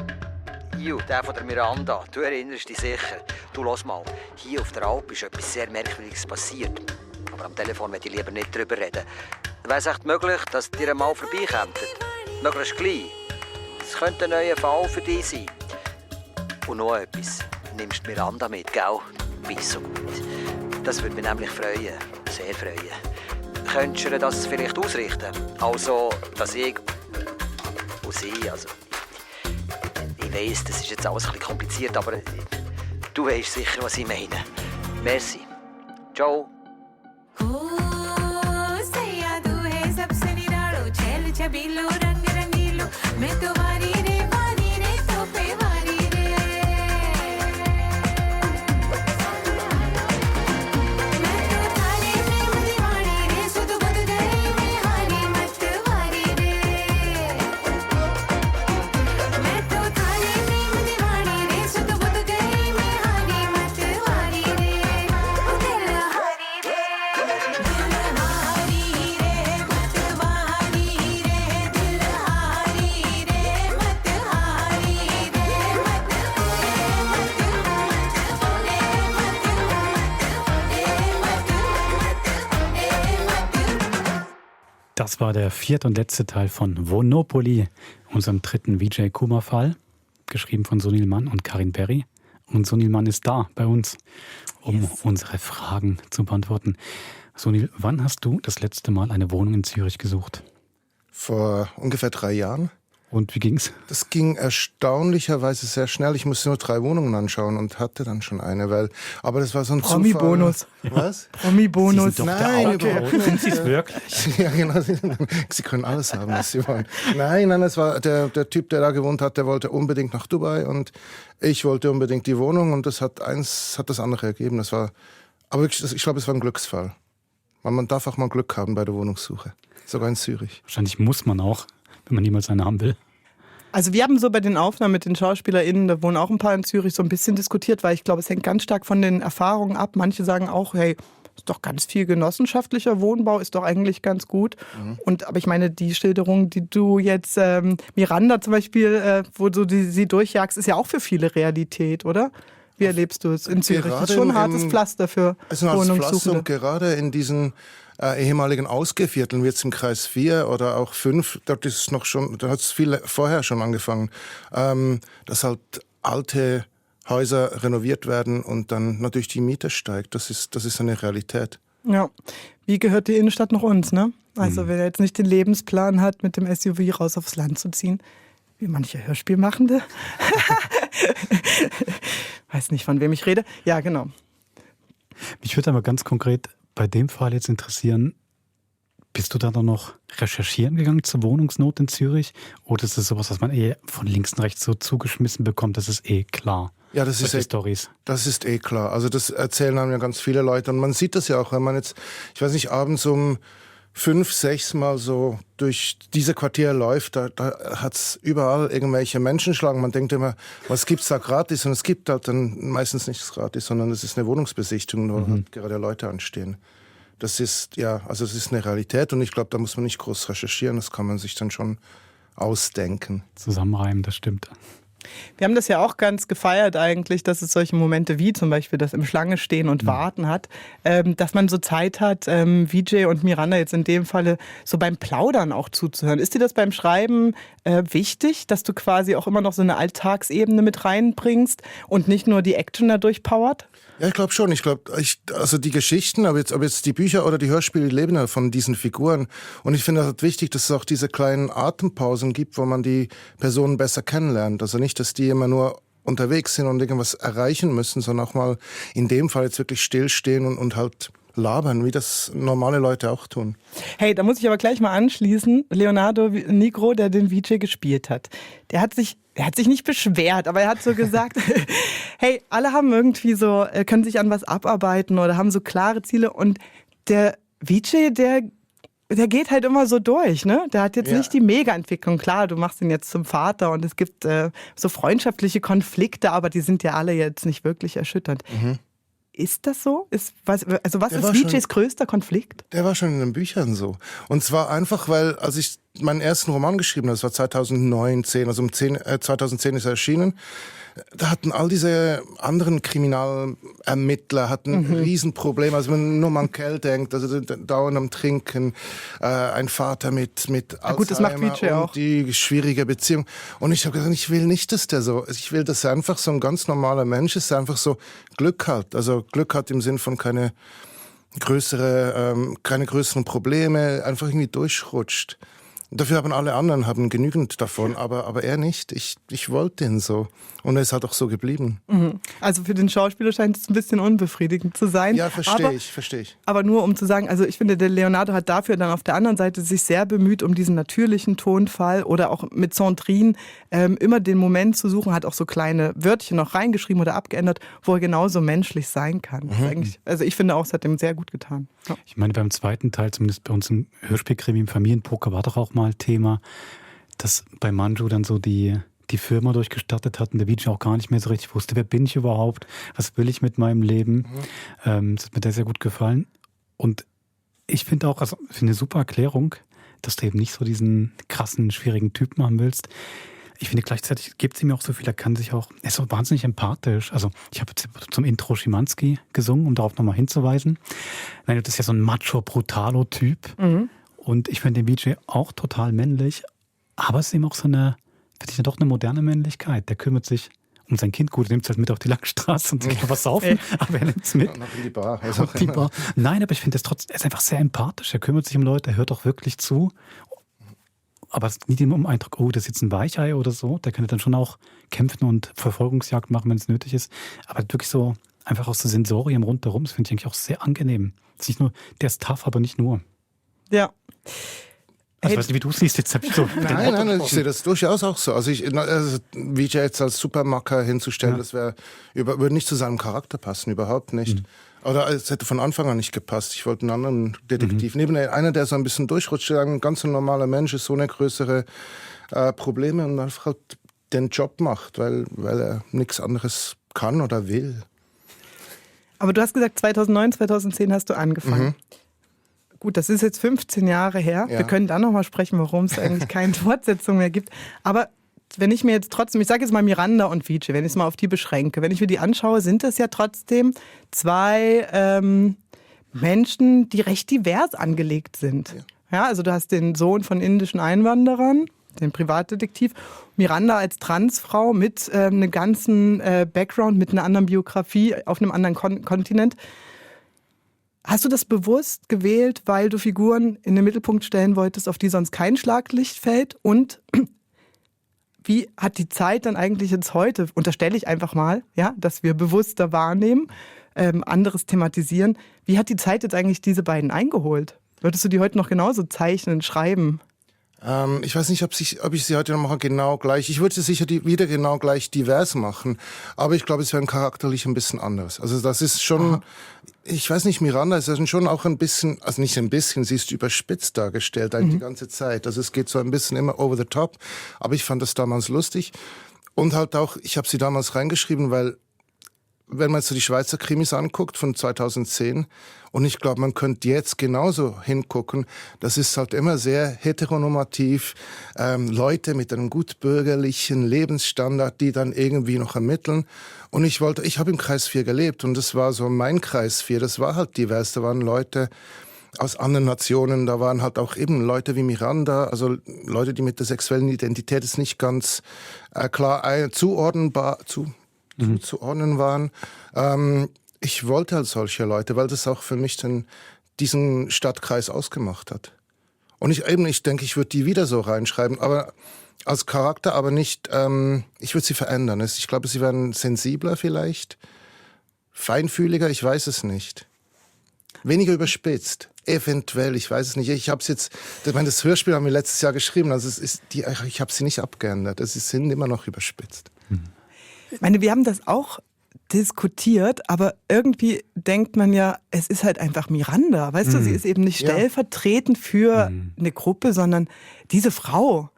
Hier, der von der Miranda. Du erinnerst dich sicher. Du, lass mal, hier auf der Alp ist etwas sehr Merkwürdiges passiert. Aber am Telefon möchte ich lieber nicht darüber reden. Wäre es echt möglich, dass ihr einmal vorbeikommt? Möglichst gleich. Es könnte ein neuer Fall für dich sein. Und noch etwas. Nimmst Miranda mit, gell? Bis so gut. Das würde mich nämlich freuen. Sehr freuen. Könntest du ihr das vielleicht ausrichten? Also, dass ich und sie, also... Ich weiss, das ist jetzt alles ein bisschen kompliziert, aber... Du weißt sicher, was ich meine. Merci. Ciao. Das war der vierte und letzte Teil von Wonopoly, unserem dritten Vijay Kumar-Fall, geschrieben von Sunil Mann und Karin Berry. Und Sunil Mann ist da bei uns, um unsere Fragen zu beantworten. Sunil, wann hast du das letzte Mal eine Wohnung in Zürich gesucht? Vor ungefähr 3 Jahren. Und wie ging's? Das ging erstaunlicherweise sehr schnell. Ich musste nur 3 Wohnungen anschauen und hatte dann schon eine, aber das war so ein Promi-Bonus. Was? Promi-Bonus. Nein, überhaupt nicht. Sind Sie es wirklich? Ja, genau. Sie können alles haben, was Sie wollen. Nein, es war der Typ, der da gewohnt hat, der wollte unbedingt nach Dubai und ich wollte unbedingt die Wohnung und das hat das andere ergeben. Aber wirklich, ich glaube, es war ein Glücksfall. Man darf auch mal Glück haben bei der Wohnungssuche. Sogar in Zürich. Wahrscheinlich muss man auch, wenn man niemals eine haben will. Also wir haben so bei den Aufnahmen mit den SchauspielerInnen, da wohnen auch ein paar in Zürich, so ein bisschen diskutiert, weil ich glaube, es hängt ganz stark von den Erfahrungen ab. Manche sagen auch, hey, ist doch ganz viel genossenschaftlicher Wohnbau, ist doch eigentlich ganz gut. Aber ich meine, die Schilderung, die du jetzt, Miranda zum Beispiel, wo du sie durchjagst, ist ja auch für viele Realität, oder? Wie erlebst du es in Zürich? Das ist Gerade schon ein hartes Pflaster für Es ist ein hartes Pflaster Wohnungssuchende. und gerade in diesen ehemaligen Ausgehvierteln, wie jetzt im Kreis 4 oder auch 5, dort ist es noch schon, da hat es viel vorher schon angefangen, dass halt alte Häuser renoviert werden und dann natürlich die Miete steigt. Das ist eine Realität. Ja, wie gehört die Innenstadt noch uns, ne? Also wer jetzt nicht den Lebensplan hat, mit dem SUV raus aufs Land zu ziehen, wie manche Hörspielmachende. Weiß nicht, von wem ich rede. Ja, genau. Mich würde aber ganz konkret bei dem Fall jetzt interessieren, bist du da dann noch recherchieren gegangen zur Wohnungsnot in Zürich? Oder ist das sowas, was man von links und rechts so zugeschmissen bekommt, das ist klar? Ja, das ist Storys. Das ist klar. Also das erzählen einem ja ganz viele Leute. Und man sieht das ja auch, wenn man jetzt, ich weiß nicht, abends um 5, 6 Mal so durch diese Quartiere läuft, da hat's überall irgendwelche Menschenschlangen. Man denkt immer, was gibt's da gratis? Und es gibt halt dann meistens nichts gratis, sondern es ist eine Wohnungsbesichtigung, wo halt gerade Leute anstehen. Das ist, also es ist eine Realität und ich glaube, da muss man nicht groß recherchieren, das kann man sich dann schon ausdenken. Zusammenreimen, das stimmt. Wir haben das ja auch ganz gefeiert eigentlich, dass es solche Momente wie zum Beispiel das im Schlange stehen und warten hat, dass man so Zeit hat, VJ und Miranda jetzt in dem Falle so beim Plaudern auch zuzuhören. Ist dir das beim Schreiben wichtig, dass du quasi auch immer noch so eine Alltagsebene mit reinbringst und nicht nur die Action dadurch powert? Ja, ich glaube schon. Also die Geschichten, ob jetzt die Bücher oder die Hörspiele, die leben ja von diesen Figuren. Und ich finde es halt wichtig, dass es auch diese kleinen Atempausen gibt, wo man die Personen besser kennenlernt. Also nicht, dass die immer nur unterwegs sind und irgendwas erreichen müssen, sondern auch mal in dem Fall jetzt wirklich stillstehen und halt labern, wie das normale Leute auch tun. Hey, da muss ich aber gleich mal anschließen. Leonardo Nigro, der den VJ gespielt hat, der hat sich nicht beschwert, aber er hat so gesagt, hey, alle haben irgendwie so, können sich an was abarbeiten oder haben so klare Ziele und der VJ, der geht halt immer so durch, ne? Der hat jetzt nicht die Mega-Entwicklung. Klar, du machst ihn jetzt zum Vater und es gibt so freundschaftliche Konflikte, aber die sind ja alle jetzt nicht wirklich erschütternd. Ist das so? Was ist VJs größter Konflikt? Der war schon in den Büchern so. Und zwar einfach, weil, als ich meinen ersten Roman geschrieben habe, das war 2009, 10, also 2010 ist er erschienen, da hatten all diese anderen Kriminalermittler hatten Riesenprobleme. Also wenn man nur an Kell denkt, also dauernd am Trinken, ein Vater mit Alzheimer gut, das macht VJ und auch. Die schwierige Beziehung. Und ich habe gesagt, ich will nicht, dass der so, ich will, dass er einfach so ein ganz normaler Mensch ist, der einfach so Glück hat. Also Glück hat im Sinn von keine größeren Probleme, einfach irgendwie durchrutscht. Dafür haben alle anderen genügend davon, aber er nicht. Ich wollte ihn so. Und er ist halt auch so geblieben. Also für den Schauspieler scheint es ein bisschen unbefriedigend zu sein. Ja, verstehe ich. Aber nur um zu sagen, also ich finde, der Leonardo hat dafür dann auf der anderen Seite sich sehr bemüht, um diesen natürlichen Tonfall oder auch mit Centrine immer den Moment zu suchen, hat auch so kleine Wörtchen noch reingeschrieben oder abgeändert, wo er genauso menschlich sein kann. Also ich finde auch, es hat ihm sehr gut getan. Ja. Ich meine, beim zweiten Teil, zumindest bei uns im Hörspielkrimi im Familienpoker, war doch auch mal Thema, dass bei Manju dann so die Firma durchgestartet hat und der VJ auch gar nicht mehr so richtig wusste, wer bin ich überhaupt, was will ich mit meinem Leben. Das hat mir sehr gut gefallen. Und ich finde auch, also finde eine super Erklärung, dass du eben nicht so diesen krassen, schwierigen Typen haben willst. Ich finde gleichzeitig gibt es ihm auch so viel, er ist so wahnsinnig empathisch. Also ich habe jetzt zum Intro Schimanski gesungen, um darauf nochmal hinzuweisen. Das ist ja so ein Macho-Brutalo-Typ. Und ich finde den VJ auch total männlich, aber es ist eben auch so eine moderne Männlichkeit. Der kümmert sich um sein Kind. Gut, er nimmt es halt mit auf die Langstraße und sich noch was saufen, aber er nimmt es mit. Noch in die Bar. Nein, aber ich finde er ist einfach sehr empathisch. Er kümmert sich um Leute, er hört auch wirklich zu. Aber es ist nicht immer um Eindruck, das ist jetzt ein Weichei oder so. Der kann dann schon auch kämpfen und Verfolgungsjagd machen, wenn es nötig ist. Aber wirklich so einfach aus der Sensorium rundherum, das finde ich eigentlich auch sehr angenehm. Das ist nicht nur, der ist tough, aber nicht nur. Ja. Also ich weiß nicht, wie du es siehst, jetzt habe ich so. Nein, ich sehe das durchaus auch so. Also VJ jetzt als Supermacker hinzustellen, das würde nicht zu seinem Charakter passen, überhaupt nicht. Oder es hätte von Anfang an nicht gepasst. Ich wollte einen anderen Detektiv nehmen. Einer, der so ein bisschen durchrutscht, ein ganz normaler Mensch ist, so eine größere Probleme und einfach halt den Job macht, weil er nichts anderes kann oder will. Aber du hast gesagt, 2009, 2010 hast du angefangen. Gut, das ist jetzt 15 Jahre her. Ja. Wir können dann nochmal sprechen, warum es eigentlich keine Fortsetzung mehr gibt. Aber wenn ich mir jetzt trotzdem, ich sage jetzt mal Miranda und Vijay, wenn ich es mal auf die beschränke, wenn ich mir die anschaue, sind das ja trotzdem zwei Menschen, die recht divers angelegt sind. Ja, also du hast den Sohn von indischen Einwanderern, den Privatdetektiv, Miranda als Transfrau mit einem ganzen Background, mit einer anderen Biografie auf einem anderen Kontinent. Hast du das bewusst gewählt, weil du Figuren in den Mittelpunkt stellen wolltest, auf die sonst kein Schlaglicht fällt? Und wie hat die Zeit dann eigentlich jetzt heute, unterstelle ich einfach mal, ja, dass wir bewusster wahrnehmen, anderes thematisieren, wie hat die Zeit jetzt eigentlich diese beiden eingeholt? Würdest du die heute noch genauso zeichnen, schreiben? Ich weiß nicht, ob ich sie heute noch mache genau gleich. Ich würde sie sicher wieder genau gleich divers machen, aber ich glaube, es wäre charakterlich ein bisschen anders. Also das ist schon, ich weiß nicht, Miranda ist ja schon auch ein bisschen, also nicht ein bisschen, sie ist überspitzt dargestellt eigentlich die ganze Zeit. Also es geht so ein bisschen immer over the top, aber ich fand das damals lustig und halt auch, ich habe sie damals reingeschrieben, weil wenn man jetzt so die Schweizer Krimis anguckt von 2010 und ich glaube, man könnte jetzt genauso hingucken, das ist halt immer sehr heteronormativ, Leute mit einem gut bürgerlichen Lebensstandard, die dann irgendwie noch ermitteln und ich habe im Kreis 4 gelebt und das war so mein Kreis 4, das war halt divers, da waren Leute aus anderen Nationen, da waren halt auch eben Leute wie Miranda, also Leute, die mit der sexuellen Identität ist nicht ganz klar zuordnen waren. Ich wollte halt solche Leute, weil das auch für mich diesen Stadtkreis ausgemacht hat. Und ich denke, ich würde die wieder so reinschreiben, aber als Charakter, aber nicht, ich würde sie verändern. Ich glaube, sie werden sensibler vielleicht, feinfühliger, ich weiß es nicht. Weniger überspitzt. Eventuell, ich weiß es nicht. Ich habe es jetzt, das Hörspiel haben wir letztes Jahr geschrieben, also ich habe sie nicht abgeändert. Sie sind immer noch überspitzt. Ich meine, wir haben das auch diskutiert, aber irgendwie denkt man ja, es ist halt einfach Miranda. Weißt du, sie ist eben nicht stellvertretend für eine Gruppe, sondern diese Frau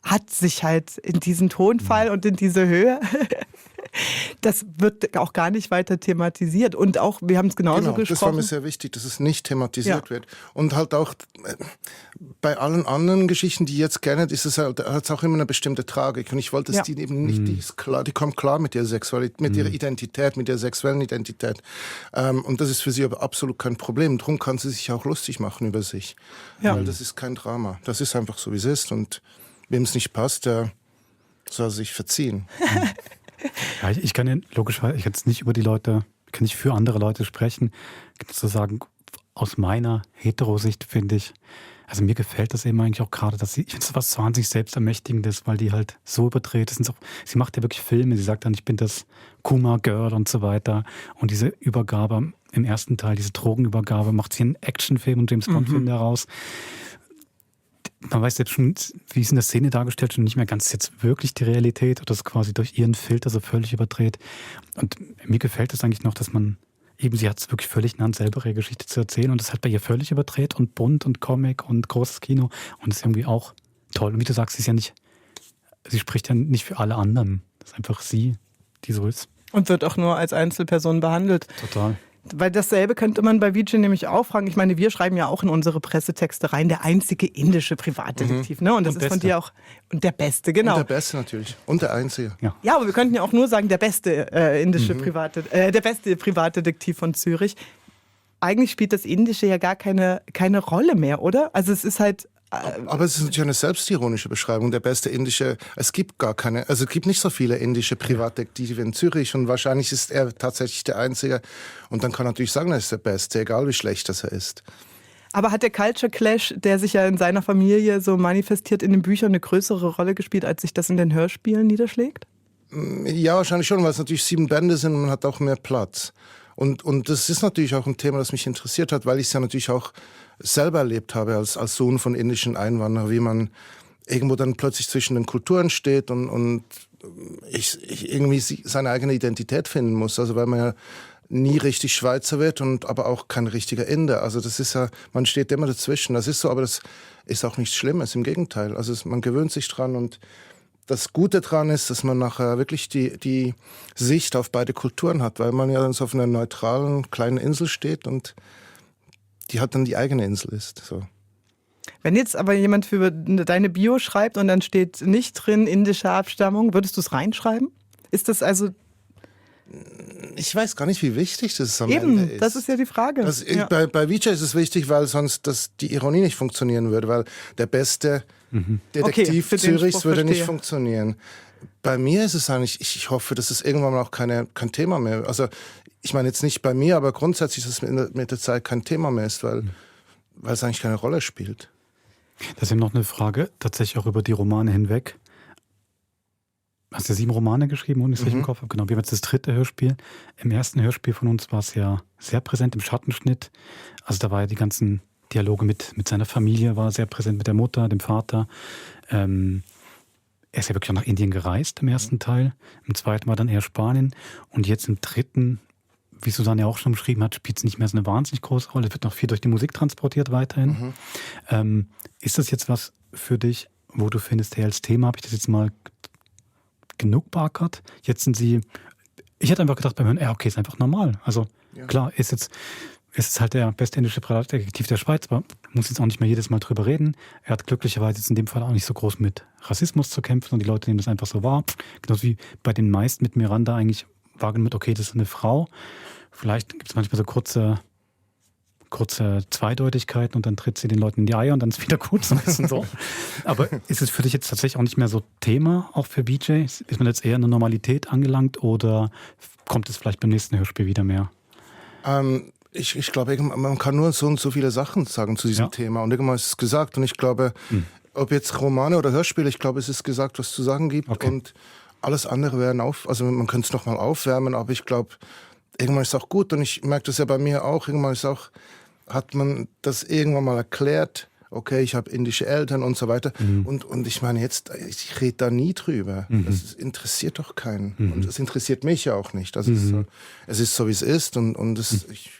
hat sich halt in diesen Tonfall und in diese Höhe, das wird auch gar nicht weiter thematisiert. Und auch, wir haben es genauso gesprochen. Das war mir sehr wichtig, dass es nicht thematisiert wird. Und halt auch bei allen anderen Geschichten, die jetzt gerne, hat es auch immer eine bestimmte Tragik. Und ich wollte, dass die eben nicht, die kommt klar mit ihrer Sexualität, mit ihrer Identität, mit ihrer sexuellen Identität. Und das ist für sie aber absolut kein Problem. Darum kann sie sich auch lustig machen über sich. Ja. Weil das ist kein Drama. Das ist einfach so, wie es ist. Und wem es nicht passt, der soll sich verziehen. Ja, ich kann ja logischerweise, ich kann jetzt nicht über die Leute, kann nicht für andere Leute sprechen. Sozusagen aus meiner Heterosicht finde ich, also mir gefällt das eben eigentlich auch gerade, dass ich finde es was wahnsinnig Selbstermächtigendes, weil die halt so überdreht ist. Sie macht ja wirklich Filme, sie sagt dann, ich bin das Kuma-Girl und so weiter. Und diese Übergabe im ersten Teil, diese Drogenübergabe, macht sie einen Actionfilm und James Bond-Film daraus. Man weiß jetzt schon, wie es in der Szene dargestellt, schon nicht mehr ganz jetzt wirklich die Realität oder das quasi durch ihren Filter so völlig überdreht. Und mir gefällt es eigentlich noch, dass man eben, sie hat es wirklich völlig in der Hand, selber ihre Geschichte zu erzählen und das halt bei ihr völlig überdreht und bunt und Comic und großes Kino und das ist irgendwie auch toll. Und wie du sagst, sie spricht ja nicht für alle anderen. Das ist einfach sie, die so ist. Und wird auch nur als Einzelperson behandelt. Total. Weil dasselbe könnte man bei Vijay nämlich auch fragen. Ich meine, wir schreiben ja auch in unsere Pressetexte rein, der einzige indische Privatdetektiv. Ne? Und das ist von dir auch, und der Beste, genau. Und der Beste natürlich. Und der Einzige. Ja, aber wir könnten ja auch nur sagen, der beste der beste Privatdetektiv von Zürich. Eigentlich spielt das Indische ja gar keine Rolle mehr, oder? Also es ist halt... Aber es ist natürlich eine selbstironische Beschreibung. Der beste indische, es gibt nicht so viele indische Privatdetektive in Zürich und wahrscheinlich ist er tatsächlich der Einzige. Und dann kann man natürlich sagen, er ist der Beste, egal wie schlecht das er ist. Aber hat der Culture Clash, der sich ja in seiner Familie so manifestiert, in den Büchern eine größere Rolle gespielt, als sich das in den Hörspielen niederschlägt? Ja, wahrscheinlich schon, weil es natürlich 7 Bände sind und man hat auch mehr Platz. Und das ist natürlich auch ein Thema, das mich interessiert hat, weil ich es ja natürlich auch selber erlebt habe als Sohn von indischen Einwanderern, wie man irgendwo dann plötzlich zwischen den Kulturen steht und ich irgendwie seine eigene Identität finden muss. Also weil man ja nie richtig Schweizer wird und aber auch kein richtiger Inder. Also das ist ja, man steht immer dazwischen. Das ist so, aber das ist auch nichts Schlimmes, im Gegenteil. Also man gewöhnt sich dran und das Gute daran ist, dass man nachher wirklich die Sicht auf beide Kulturen hat, weil man ja dann so auf einer neutralen kleinen Insel steht und die halt dann die eigene Insel ist. So. Wenn jetzt aber jemand für deine Bio schreibt und dann steht nicht drin indische Abstammung, würdest du es reinschreiben? Ist das also... Ich weiß gar nicht, wie wichtig das am Ende ist. Eben, das ist ja die Frage. Bei Vijay ist es wichtig, weil sonst die Ironie nicht funktionieren würde, weil der beste Detektiv Zürichs würde nicht funktionieren. Bei mir ist es eigentlich, ich hoffe, dass es irgendwann mal auch kein Thema mehr, also ich meine jetzt nicht bei mir, aber grundsätzlich, dass es mit der Zeit kein Thema mehr ist, weil es eigentlich keine Rolle spielt. Das ist eben noch eine Frage, tatsächlich auch über die Romane hinweg. Hast du 7 Romane geschrieben, ohne es richtig im Kopf habe? Genau, wir haben jetzt das 3. Hörspiel. Im ersten Hörspiel von uns war es ja sehr präsent im Schattenschnitt. Also da war ja die ganzen Dialoge mit seiner Familie, war sehr präsent mit der Mutter, dem Vater. Er ist ja wirklich auch nach Indien gereist im ersten Teil. Im zweiten war dann eher Spanien. Und jetzt im 3., wie Susanne ja auch schon beschrieben hat, spielt es nicht mehr so eine wahnsinnig große Rolle. Es wird noch viel durch die Musik transportiert weiterhin. Ist das jetzt was für dich, wo du findest, hey, als Thema habe ich das jetzt mal genug beackert? Jetzt sind sie, ich hätte einfach gedacht beim Hören, okay, ist einfach normal. Also klar, ist jetzt halt der beste indische Privatdetektiv der Schweiz, aber muss jetzt auch nicht mehr jedes Mal drüber reden. Er hat glücklicherweise jetzt in dem Fall auch nicht so groß mit Rassismus zu kämpfen und die Leute nehmen das einfach so wahr. Genauso wie bei den meisten mit Miranda eigentlich wahrgenommen wird, okay, das ist eine Frau. Vielleicht gibt es manchmal so kurze Zweideutigkeiten und dann tritt sie den Leuten in die Eier und dann ist wieder gut. So. Aber ist es für dich jetzt tatsächlich auch nicht mehr so Thema, auch für Vijay? Ist man jetzt eher in der Normalität angelangt oder kommt es vielleicht beim nächsten Hörspiel wieder mehr? Ich glaube, man kann nur so und so viele Sachen sagen zu diesem Thema und irgendwann ist es gesagt und ich glaube, ob jetzt Romane oder Hörspiele, ich glaube, es ist gesagt, was es zu sagen gibt und alles andere werden also man könnte es nochmal aufwärmen, aber ich glaube, irgendwann ist es auch gut und ich merke das ja bei mir auch, irgendwann ist auch, hat man das irgendwann mal erklärt, okay, ich habe indische Eltern und so weiter. Und ich meine jetzt, ich rede da nie drüber. Das interessiert doch keinen. Und das interessiert mich ja auch nicht. Also es ist so, wie es ist und ich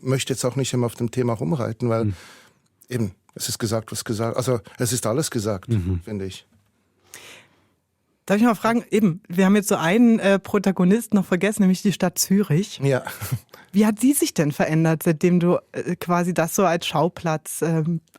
möchte jetzt auch nicht immer auf dem Thema rumreiten, weil eben, es ist gesagt, was gesagt. Also es ist alles gesagt, finde ich. Darf ich mal fragen, wir haben jetzt so einen Protagonist noch vergessen, nämlich die Stadt Zürich. Ja. Wie hat sie sich denn verändert, seitdem du quasi das so als Schauplatz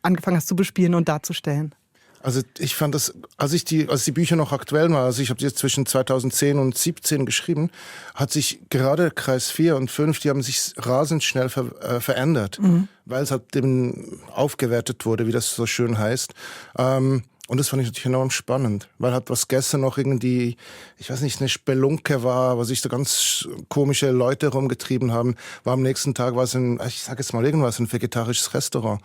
angefangen hast zu bespielen und darzustellen? Also ich fand das, als die Bücher noch aktuell waren, also ich habe die jetzt zwischen 2010 und 2017 geschrieben, hat sich gerade Kreis 4 und 5, die haben sich rasend schnell verändert, weil es halt eben aufgewertet wurde, wie das so schön heißt. Und das fand ich natürlich enorm spannend, weil halt was gestern noch irgendwie, ich weiß nicht, eine Spelunke war, wo sich so ganz komische Leute rumgetrieben haben, war am nächsten Tag war es ein vegetarisches Restaurant.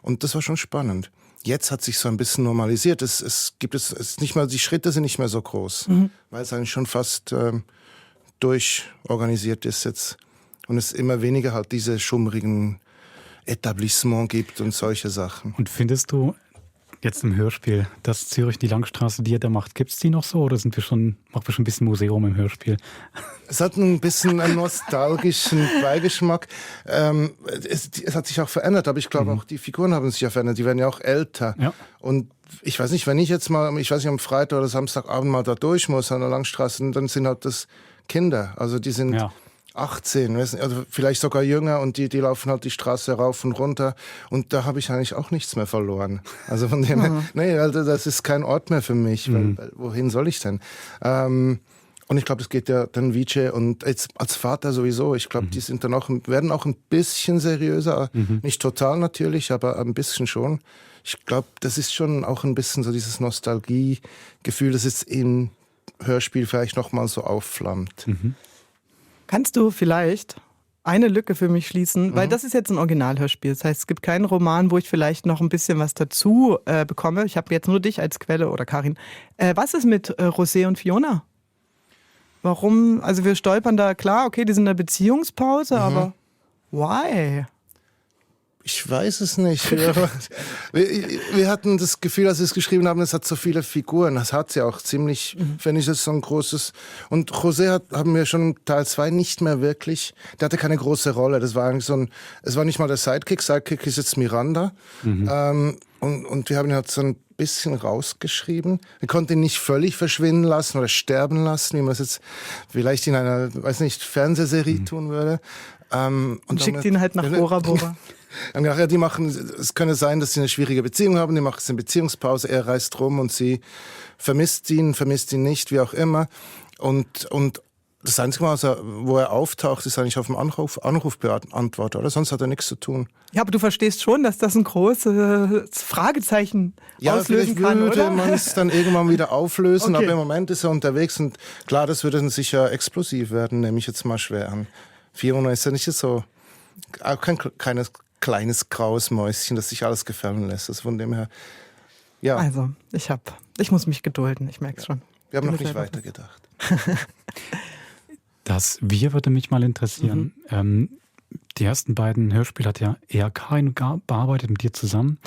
Und das war schon spannend. Jetzt hat sich so ein bisschen normalisiert. Es ist nicht mehr, die Schritte sind nicht mehr so groß, weil es eigentlich schon fast durchorganisiert ist jetzt. Und es immer weniger halt diese schummrigen Etablissements gibt und solche Sachen. Und findest du jetzt im Hörspiel, dass Zürich die Langstraße, die er da macht, gibt es die noch so oder machen wir schon ein bisschen Museum im Hörspiel? Es hat ein bisschen einen nostalgischen Beigeschmack. Es hat sich auch verändert, aber ich glaube auch, die Figuren haben sich ja verändert. Die werden ja auch älter. Ja. Und ich weiß nicht, wenn ich jetzt mal, am Freitag oder Samstagabend mal da durch muss an der Langstraße, dann sind halt das Kinder. Also die sind 18, also vielleicht sogar jünger und die laufen halt die Straße rauf und runter und da habe ich eigentlich auch nichts mehr verloren. Also von dem her, also das ist kein Ort mehr für mich, weil wohin soll ich denn? Und ich glaube, es geht ja dann Vijay und jetzt als Vater sowieso, ich glaube, die sind dann werden auch ein bisschen seriöser, nicht total natürlich, aber ein bisschen schon. Ich glaube, das ist schon auch ein bisschen so dieses Nostalgie-Gefühl, das jetzt im Hörspiel vielleicht nochmal so aufflammt. Kannst du vielleicht eine Lücke für mich schließen? Weil das ist jetzt ein Originalhörspiel. Das heißt, es gibt keinen Roman, wo ich vielleicht noch ein bisschen was dazu bekomme. Ich habe jetzt nur dich als Quelle oder Karin. Was ist mit Rosé und Fiona? Warum? Also wir stolpern da, klar, okay, die sind in der Beziehungspause, aber why? Ich weiß es nicht. Wir hatten das Gefühl, als wir es geschrieben haben, es hat so viele Figuren. Das hat sie auch ziemlich, finde ich, das so ein großes. Und José haben wir schon im Teil 2 nicht mehr wirklich, der hatte keine große Rolle. Das war eigentlich es war nicht mal der Sidekick. Sidekick ist jetzt Miranda. Und wir haben ihn halt so ein bisschen rausgeschrieben. Wir konnten ihn nicht völlig verschwinden lassen oder sterben lassen, wie man es jetzt vielleicht in einer, weiß nicht, Fernsehserie tun würde. Und schickt ihn halt nach Bora Bora. Ja, die machen, es könnte sein, dass sie eine schwierige Beziehung haben, die machen eine Beziehungspause, er reist rum und sie vermisst ihn nicht, wie auch immer. Und das einzige Mal, wo er auftaucht, ist eigentlich auf dem Anrufbeantworter, oder? Sonst hat er nichts zu tun. Ja, aber du verstehst schon, dass das ein großes Fragezeichen auslösen kann, oder? Ja, würde man es dann irgendwann wieder auflösen, aber im Moment ist er unterwegs und klar, das würde dann sicher explosiv werden, nehme ich jetzt mal schwer an. Fiona ist ja nicht so, auch kein kleines graues Mäuschen, das sich alles gefallen lässt. Also von dem her, ja. Also, ich muss mich gedulden, ich merke es schon. Wir haben noch nicht weitergedacht. Das Wir würde mich mal interessieren. Die ersten beiden Hörspiele hat ja ERK bearbeitet mit dir zusammen.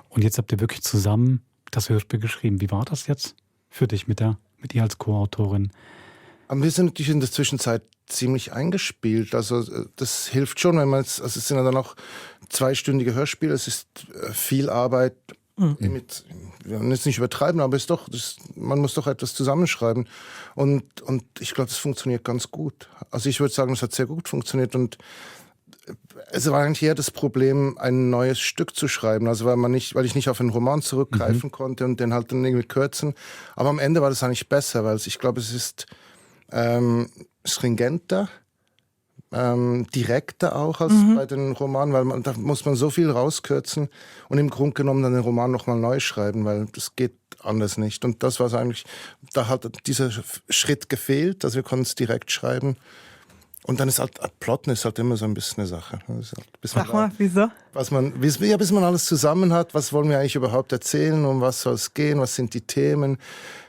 Und jetzt habt ihr wirklich zusammen das Hörspiel geschrieben. Wie war das jetzt für dich mit ihr als Co-Autorin? Aber wir sind natürlich in der Zwischenzeit ziemlich eingespielt. Also das hilft schon, wenn man es sind ja dann auch 2-stündige Hörspiele. Es ist viel Arbeit. Wir wollen jetzt nicht übertreiben, aber man muss doch etwas zusammenschreiben. Und ich glaube, das funktioniert ganz gut. Also ich würde sagen, es hat sehr gut funktioniert. Und es war eigentlich eher das Problem, ein neues Stück zu schreiben. Also weil ich nicht auf einen Roman zurückgreifen konnte und den halt dann irgendwie kürzen. Aber am Ende war das eigentlich besser, weil ich glaube, es ist stringenter, direkter auch als bei den Romanen, weil da muss man so viel rauskürzen und im Grunde genommen dann den Roman nochmal neu schreiben, weil das geht anders nicht. Und das war eigentlich, da hat dieser Schritt gefehlt, dass wir konnten es direkt schreiben. Und dann ist halt, Plotten ist halt immer so ein bisschen eine Sache. Sag mal, wieso? Bis man alles zusammen hat, was wollen wir eigentlich überhaupt erzählen, um was soll es gehen, was sind die Themen.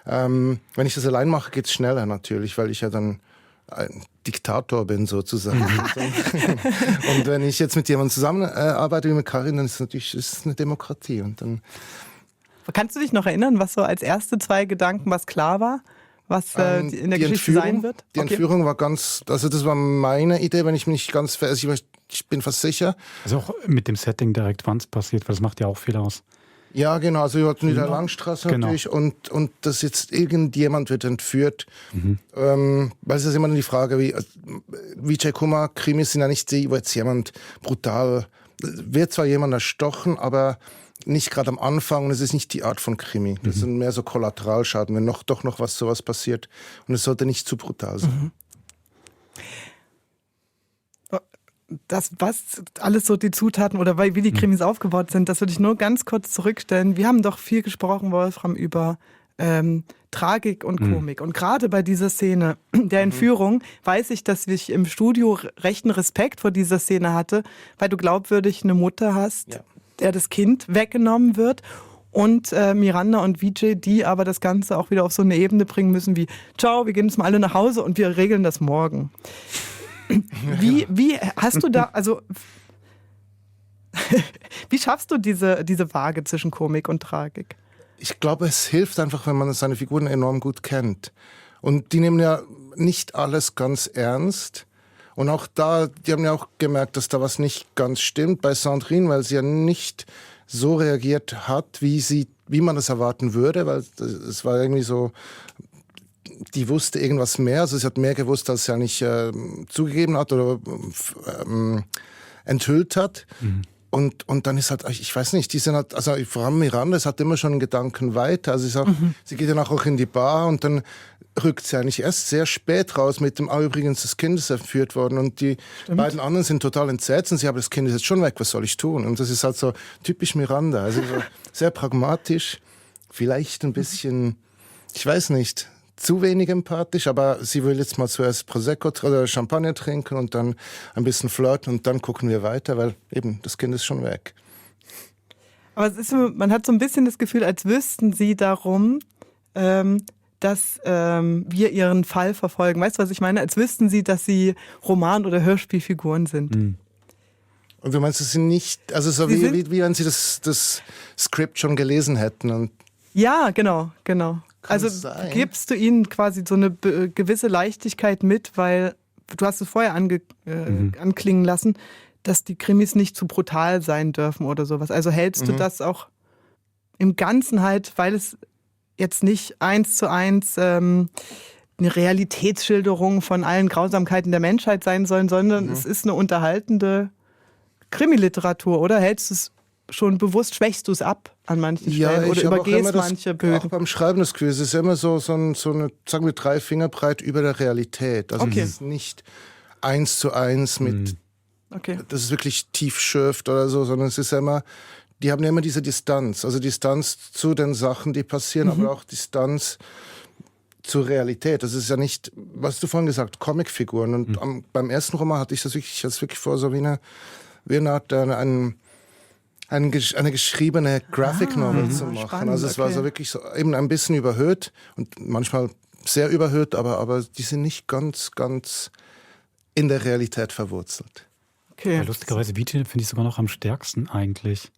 Wenn ich das allein mache, geht es schneller natürlich, weil ich ja dann ein Diktator bin sozusagen. Und wenn ich jetzt mit jemandem zusammenarbeite wie mit Karin, dann ist es natürlich eine Demokratie. Und dann kannst du dich noch erinnern, was so als erste 2 Gedanken, was klar war? Was in der Geschichte sein wird? Die Entführung war das war meine Idee, wenn ich mich nicht ganz, ich bin fast sicher. Also auch mit dem Setting direkt, wann es passiert, weil das macht ja auch viel aus. Ja, genau, also wir hatten in der Langstraße natürlich und dass jetzt irgendjemand wird entführt, weil es ist immer die Frage, wie Vijay Kumar, Krimis sind ja nicht die, wo jetzt jemand brutal, wird zwar jemand erstochen, aber nicht gerade am Anfang und es ist nicht die Art von Krimi. Das sind mehr so Kollateralschaden, wenn doch noch sowas passiert und es sollte nicht zu brutal sein. Das, was alles so die Zutaten oder wie die Krimis aufgebaut sind, das würde ich nur ganz kurz zurückstellen. Wir haben doch viel gesprochen, Wolfram, über Tragik und Komik. Und gerade bei dieser Szene der Entführung weiß ich, dass ich im Studio rechten Respekt vor dieser Szene hatte, weil du glaubwürdig eine Mutter hast, der das Kind weggenommen wird. Und Miranda und Vijay, die aber das Ganze auch wieder auf so eine Ebene bringen müssen wie, ciao, wir gehen jetzt mal alle nach Hause und wir regeln das morgen. Wie hast du da, also wie schaffst du diese Waage zwischen Komik und Tragik? Ich glaube, es hilft einfach, wenn man seine Figuren enorm gut kennt. Und die nehmen ja nicht alles ganz ernst. Und auch die haben ja auch gemerkt, dass da was nicht ganz stimmt bei Sandrine, weil sie ja nicht so reagiert hat, wie man das erwarten würde, weil es war irgendwie so, die wusste irgendwas mehr, also sie hat mehr gewusst, als sie eigentlich zugegeben hat oder enthüllt hat. Und dann ist halt, ich weiß nicht, die sind halt, also vor allem Miranda, es hat immer schon einen Gedanken weiter. Also sie geht dann auch in die Bar und dann rückt sie eigentlich erst sehr spät raus mit dem, übrigens, das Kind ist entführt worden und die beiden anderen sind total entsetzt und sie haben das Kind ist jetzt schon weg, was soll ich tun? Und das ist halt so typisch Miranda, also so sehr pragmatisch, vielleicht ein bisschen, ich weiß nicht, zu wenig empathisch, aber sie will jetzt mal zuerst Prosecco oder Champagner trinken und dann ein bisschen flirten und dann gucken wir weiter, weil eben das Kind ist schon weg. Aber es ist, man hat so ein bisschen das Gefühl, als wüssten sie darum, dass wir ihren Fall verfolgen. Weißt du, was ich meine? Als wüssten sie, dass sie Roman- oder Hörspielfiguren sind. Und du meinst, es sind nicht, also so wie wenn sie das Skript schon gelesen hätten? Und ja, genau. Also gibst du ihnen quasi so eine gewisse Leichtigkeit mit, weil du hast es vorher anklingen lassen, dass die Krimis nicht zu brutal sein dürfen oder sowas. Also hältst du das auch im Ganzen halt, weil es jetzt nicht 1:1 eine Realitätsschilderung von allen Grausamkeiten der Menschheit sein sollen, sondern es ist eine unterhaltende Krimiliteratur, oder? Hältst du es schon bewusst, schwächst du es ab an manchen Stellen oder übergehst manche Bögen? Auch beim Schreiben des Quiz ist immer so eine, sagen wir, 3 Finger breit über der Realität. Also es ist nicht 1:1 mit, dass es wirklich tief schürft oder so, sondern es ist immer, die haben ja immer diese Distanz. Also Distanz zu den Sachen, die passieren, aber auch Distanz zur Realität. Das ist ja nicht, was du vorhin gesagt hast, Comicfiguren. Und beim ersten Roman hatte ich das wirklich vor, so wie eine Art, eine geschriebene Graphic Novel zu machen. Spannend, also es war so wirklich so eben ein bisschen überhöht und manchmal sehr überhöht, aber die sind nicht ganz in der Realität verwurzelt. Okay. Ja, lustigerweise VJ finde ich sogar noch am stärksten eigentlich.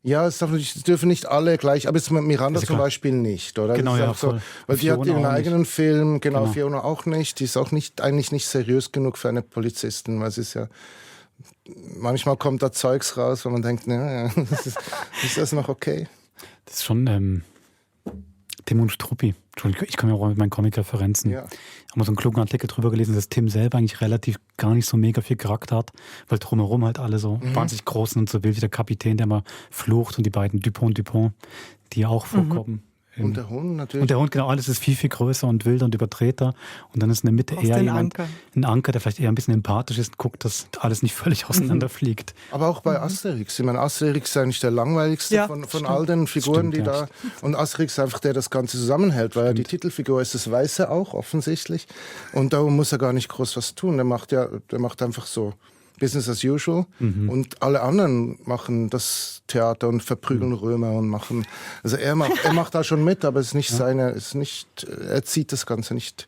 Ja, es dürfen nicht alle gleich, aber jetzt mit Miranda zum Beispiel nicht, oder? Genau, ja, so, weil die hat ihren eigenen Film, genau, Fiona auch nicht. Die ist auch eigentlich nicht seriös genug für eine Polizistin, weil sie ist ja, manchmal kommt da Zeugs raus, wo man denkt, naja, ist das noch okay? Das ist schon Tim und Struppi. Entschuldigung, ich komme ja auch mit meinen Comic-Referenzen. Ja. Ich habe mal so einen klugen Artikel drüber gelesen, dass Tim selber eigentlich relativ gar nicht so mega viel Charakter hat, weil drumherum halt alle so wahnsinnig groß sind und so wild wie der Kapitän, der mal flucht, und die beiden Dupont, die auch vorkommen. Und der Hund natürlich. Und der Hund, genau, alles ist viel, viel größer und wilder und überdrehter. Und dann ist in der Mitte eher jemand, ein Anker, der vielleicht eher ein bisschen empathisch ist und guckt, dass alles nicht völlig auseinanderfliegt. Aber auch bei Asterix. Ich meine, Asterix ist eigentlich der langweiligste von all den Figuren, die da... Und Asterix ist einfach der das Ganze zusammenhält, weil die Titelfigur ist das Weiße auch, offensichtlich. Und darum muss er gar nicht groß was tun. Der macht einfach so Business as usual. Und alle anderen machen das Theater und verprügeln Römer und machen... Also er macht da schon mit, aber es ist nicht er zieht das Ganze nicht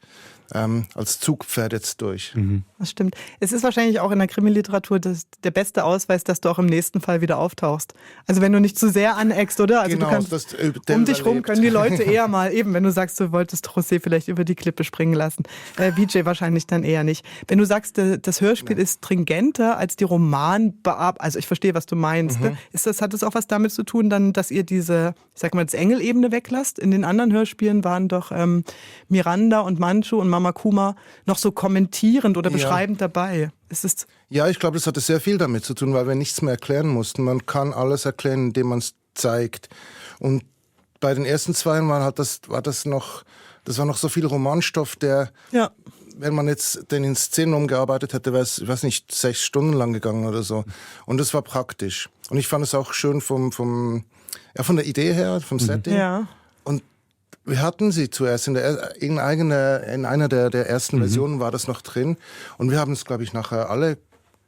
als Zugpferd jetzt durch. Das stimmt. Es ist wahrscheinlich auch in der Krimiliteratur der beste Ausweis, dass du auch im nächsten Fall wieder auftauchst. Also wenn du nicht zu sehr aneckst, oder? Also genau, du kannst, um dich rum können die Leute eher mal, eben wenn du sagst, du wolltest José vielleicht über die Klippe springen lassen. VJ wahrscheinlich dann eher nicht. Wenn du sagst, das Hörspiel ist stringenter als die Romanbearbeitung, also ich verstehe, was du meinst. Hat das auch was damit zu tun, dann, dass ihr diese, ich sag mal, das Engelebene weglasst? In den anderen Hörspielen waren doch Miranda und Manchu und Mama Kuma noch so kommentierend oder beschreibend dabei. Ja, ich glaube, das hatte sehr viel damit zu tun, weil wir nichts mehr erklären mussten. Man kann alles erklären, indem man es zeigt. Und bei den ersten 2 war das noch so viel Romanstoff, der, wenn man jetzt den in Szenen umgearbeitet hätte, wäre es, ich weiß nicht, 6 Stunden lang gegangen oder so. Und das war praktisch. Und ich fand es auch schön von der Idee her, vom Setting. Ja. Und wir hatten sie zuerst in einer der ersten Versionen war das noch drin, und wir haben es, glaube ich, nachher alle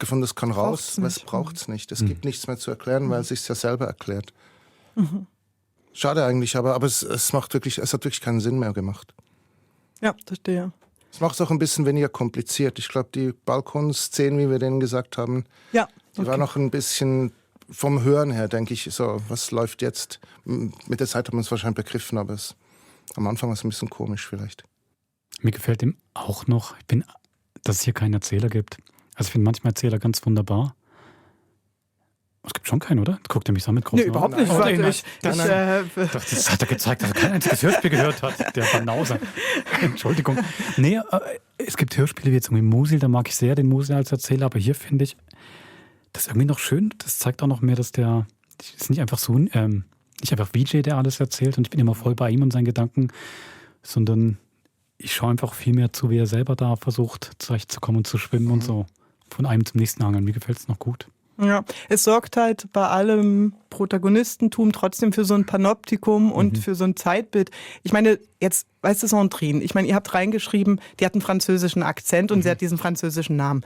gefunden, das kann raus, es braucht es nicht. Es gibt nichts mehr zu erklären, weil es sich ja selber erklärt. Schade eigentlich, aber es hat wirklich keinen Sinn mehr gemacht. Ja, verstehe. Es macht es auch ein bisschen weniger kompliziert. Ich glaube, die Balkonszenen, wie wir denen gesagt haben, die war noch ein bisschen vom Hören her, denke ich, so, was läuft jetzt? Mit der Zeit haben wir es wahrscheinlich begriffen, aber am Anfang war es ein bisschen komisch vielleicht. Mir gefällt ihm auch noch, dass es hier keinen Erzähler gibt. Also ich finde manchmal Erzähler ganz wunderbar. Es gibt schon keinen, oder? Jetzt guckt er mich so mit großen Nee, überhaupt nicht. Das hat er gezeigt, dass er kein einziges Hörspiel gehört hat. Der Banauser. Entschuldigung. Nee, es gibt Hörspiele wie jetzt irgendwie Musil, da mag ich sehr den Musil als Erzähler, aber hier finde ich das irgendwie noch schön. Das zeigt auch noch mehr, dass das ist nicht einfach so... nicht einfach VJ, der alles erzählt und ich bin immer voll bei ihm und seinen Gedanken, sondern ich schaue einfach viel mehr zu, wie er selber da versucht, zurechtzukommen und zu schwimmen und so. Von einem zum nächsten angeln. Mir gefällt es noch gut. Ja, es sorgt halt bei allem Protagonistentum trotzdem für so ein Panoptikum und für so ein Zeitbild. Ich meine, jetzt, weißt du, Sandrine, ich meine, ihr habt reingeschrieben, die hat einen französischen Akzent und sie hat diesen französischen Namen.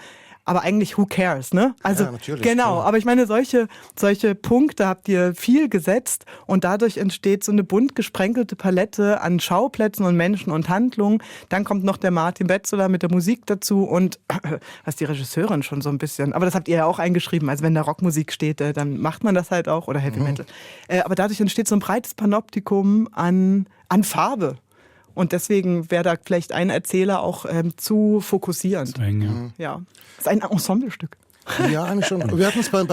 Aber eigentlich, who cares, ne? Also, natürlich, genau. klar. Aber ich meine, solche Punkte habt ihr viel gesetzt und dadurch entsteht so eine bunt gesprenkelte Palette an Schauplätzen und Menschen und Handlungen. Dann kommt noch der Martin Betzola mit der Musik dazu und was die Regisseurin schon so ein bisschen, aber das habt ihr ja auch eingeschrieben, also wenn da Rockmusik steht, dann macht man das halt auch oder Heavy Metal. Aber dadurch entsteht so ein breites Panoptikum an Farbe. Und deswegen wäre da vielleicht ein Erzähler auch zu fokussierend. Zu eng, ja. Das ist ein Ensemblestück. Ja, eigentlich schon. Wir hatten es beim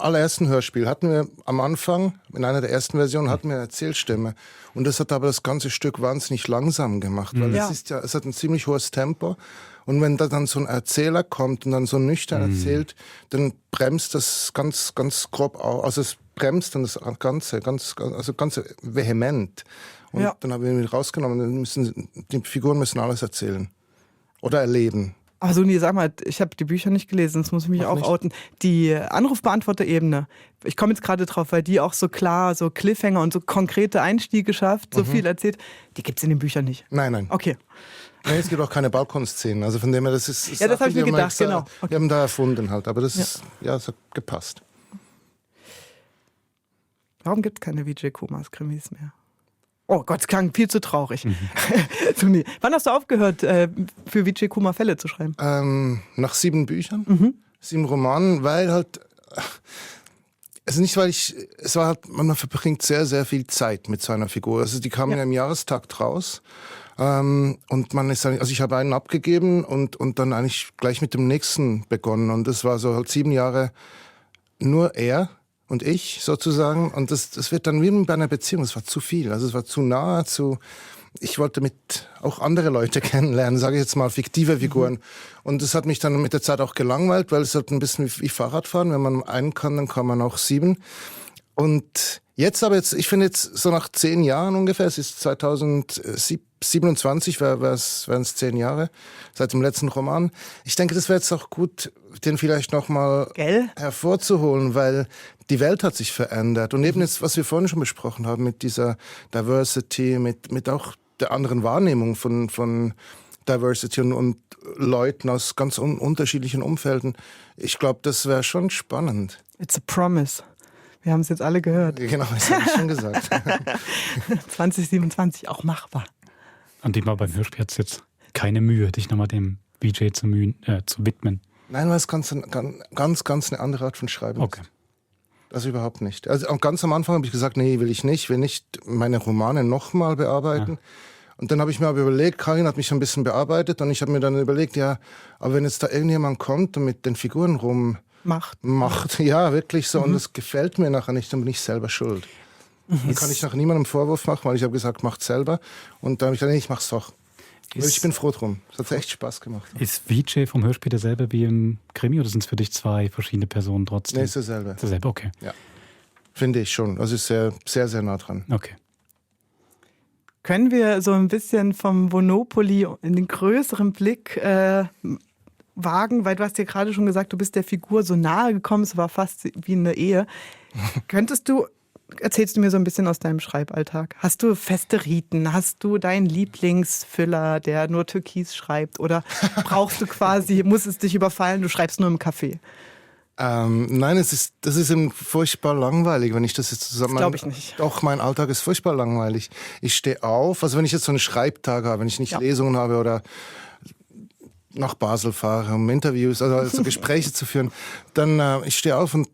allerersten Hörspiel hatten wir am Anfang, in einer der ersten Versionen, hatten wir eine Erzählstimme. Und das hat aber das ganze Stück wahnsinnig langsam gemacht, weil es hat ein ziemlich hohes Tempo. Und wenn da dann so ein Erzähler kommt und dann so nüchtern erzählt, dann bremst das ganz, ganz grob auf. Also es bremst dann das Ganze, ganz vehement. Und dann haben wir ihn rausgenommen. Die Figuren müssen alles erzählen. Oder erleben. Aber Suni, sag mal, ich habe die Bücher nicht gelesen, das muss ich mich auch outen. Die Anrufbeantworter-Ebene, ich komme jetzt gerade drauf, weil die auch so klar, so Cliffhanger und so konkrete Einstiege schafft, so viel erzählt, die gibt es in den Büchern nicht. Nein. Okay. Nee, es gibt auch keine Balkonszenen, also von dem her, das ist... Ja, das habe ich mir gedacht, genau. Okay. Wir haben da erfunden halt, aber das das hat gepasst. Warum gibt es keine Vijay Kumars Krimis mehr? Oh Gott, es klang viel zu traurig. Suni, wann hast du aufgehört, für Vijay Kumar Fälle zu schreiben? Nach 7 Büchern, 7 Romanen, weil halt... Also nicht, weil es war halt, man verbringt sehr, sehr viel Zeit mit so einer Figur. Also die kamen ja im Jahrestakt raus. Und man ist also ich habe einen abgegeben und dann eigentlich gleich mit dem nächsten begonnen. Und das war so halt 7 Jahre nur er und ich sozusagen. Und das wird dann wie bei einer Beziehung, das war zu viel. Also es war zu nah, ich wollte mit auch andere Leute kennenlernen, sage ich jetzt mal, fiktive Figuren. Und das hat mich dann mit der Zeit auch gelangweilt, weil es halt ein bisschen wie Fahrradfahren. Wenn man einen kann, dann kann man auch 7. Und ich finde jetzt so nach 10 Jahren ungefähr, es ist 2027, wären es 10 Jahre, seit dem letzten Roman. Ich denke, das wäre jetzt auch gut, den vielleicht nochmal hervorzuholen, weil die Welt hat sich verändert. Und eben jetzt, was wir vorhin schon besprochen haben, mit dieser Diversity, mit auch der anderen Wahrnehmung von Diversity und Leuten aus ganz unterschiedlichen Umfelden. Ich glaube, das wäre schon spannend. It's a promise. Wir haben es jetzt alle gehört. Genau, das habe ich schon gesagt. 2027 auch machbar. An dem war beim Hörspiel jetzt keine Mühe, dich nochmal dem Vijay zu widmen. Nein, weil es ganz eine andere Art von Schreiben ist. Das überhaupt nicht. Also ganz am Anfang habe ich gesagt, nee, will nicht meine Romane nochmal bearbeiten. Ja. Und dann habe ich mir aber überlegt, Karin hat mich ein bisschen bearbeitet und ich habe mir dann überlegt, ja, aber wenn jetzt da irgendjemand kommt und mit den Figuren macht, ja, wirklich so, und das gefällt mir nachher nicht, dann bin ich selber schuld. Dann kann ich nachher niemandem Vorwurf machen, weil ich habe gesagt, macht selber. Und dann habe ich gesagt, nee, ich mach's doch. Ich bin froh drum. Es hat echt Spaß gemacht. Ist Vijay vom Hörspiel derselbe wie im Krimi oder sind es für dich 2 verschiedene Personen trotzdem? Nee, ist derselbe. Derselbe, okay. Ja, finde ich schon. Also ist sehr, sehr, sehr nah dran. Okay. Können wir so ein bisschen vom Monopoly in den größeren Blick wagen? Weil du hast ja gerade schon gesagt, du bist der Figur so nahe gekommen, es war fast wie eine Ehe. Erzählst du mir so ein bisschen aus deinem Schreiballtag? Hast du feste Riten? Hast du deinen Lieblingsfüller, der nur Türkis schreibt? Oder brauchst du muss es dich überfallen, du schreibst nur im Café? Nein, das ist eben furchtbar langweilig, wenn ich das jetzt zusammen... Das glaube ich nicht. Doch, mein Alltag ist furchtbar langweilig. Ich stehe auf, also wenn ich jetzt so einen Schreibtag habe, wenn ich nicht Lesungen habe oder nach Basel fahre, um Interviews, also Gespräche zu führen, dann ich stehe auf und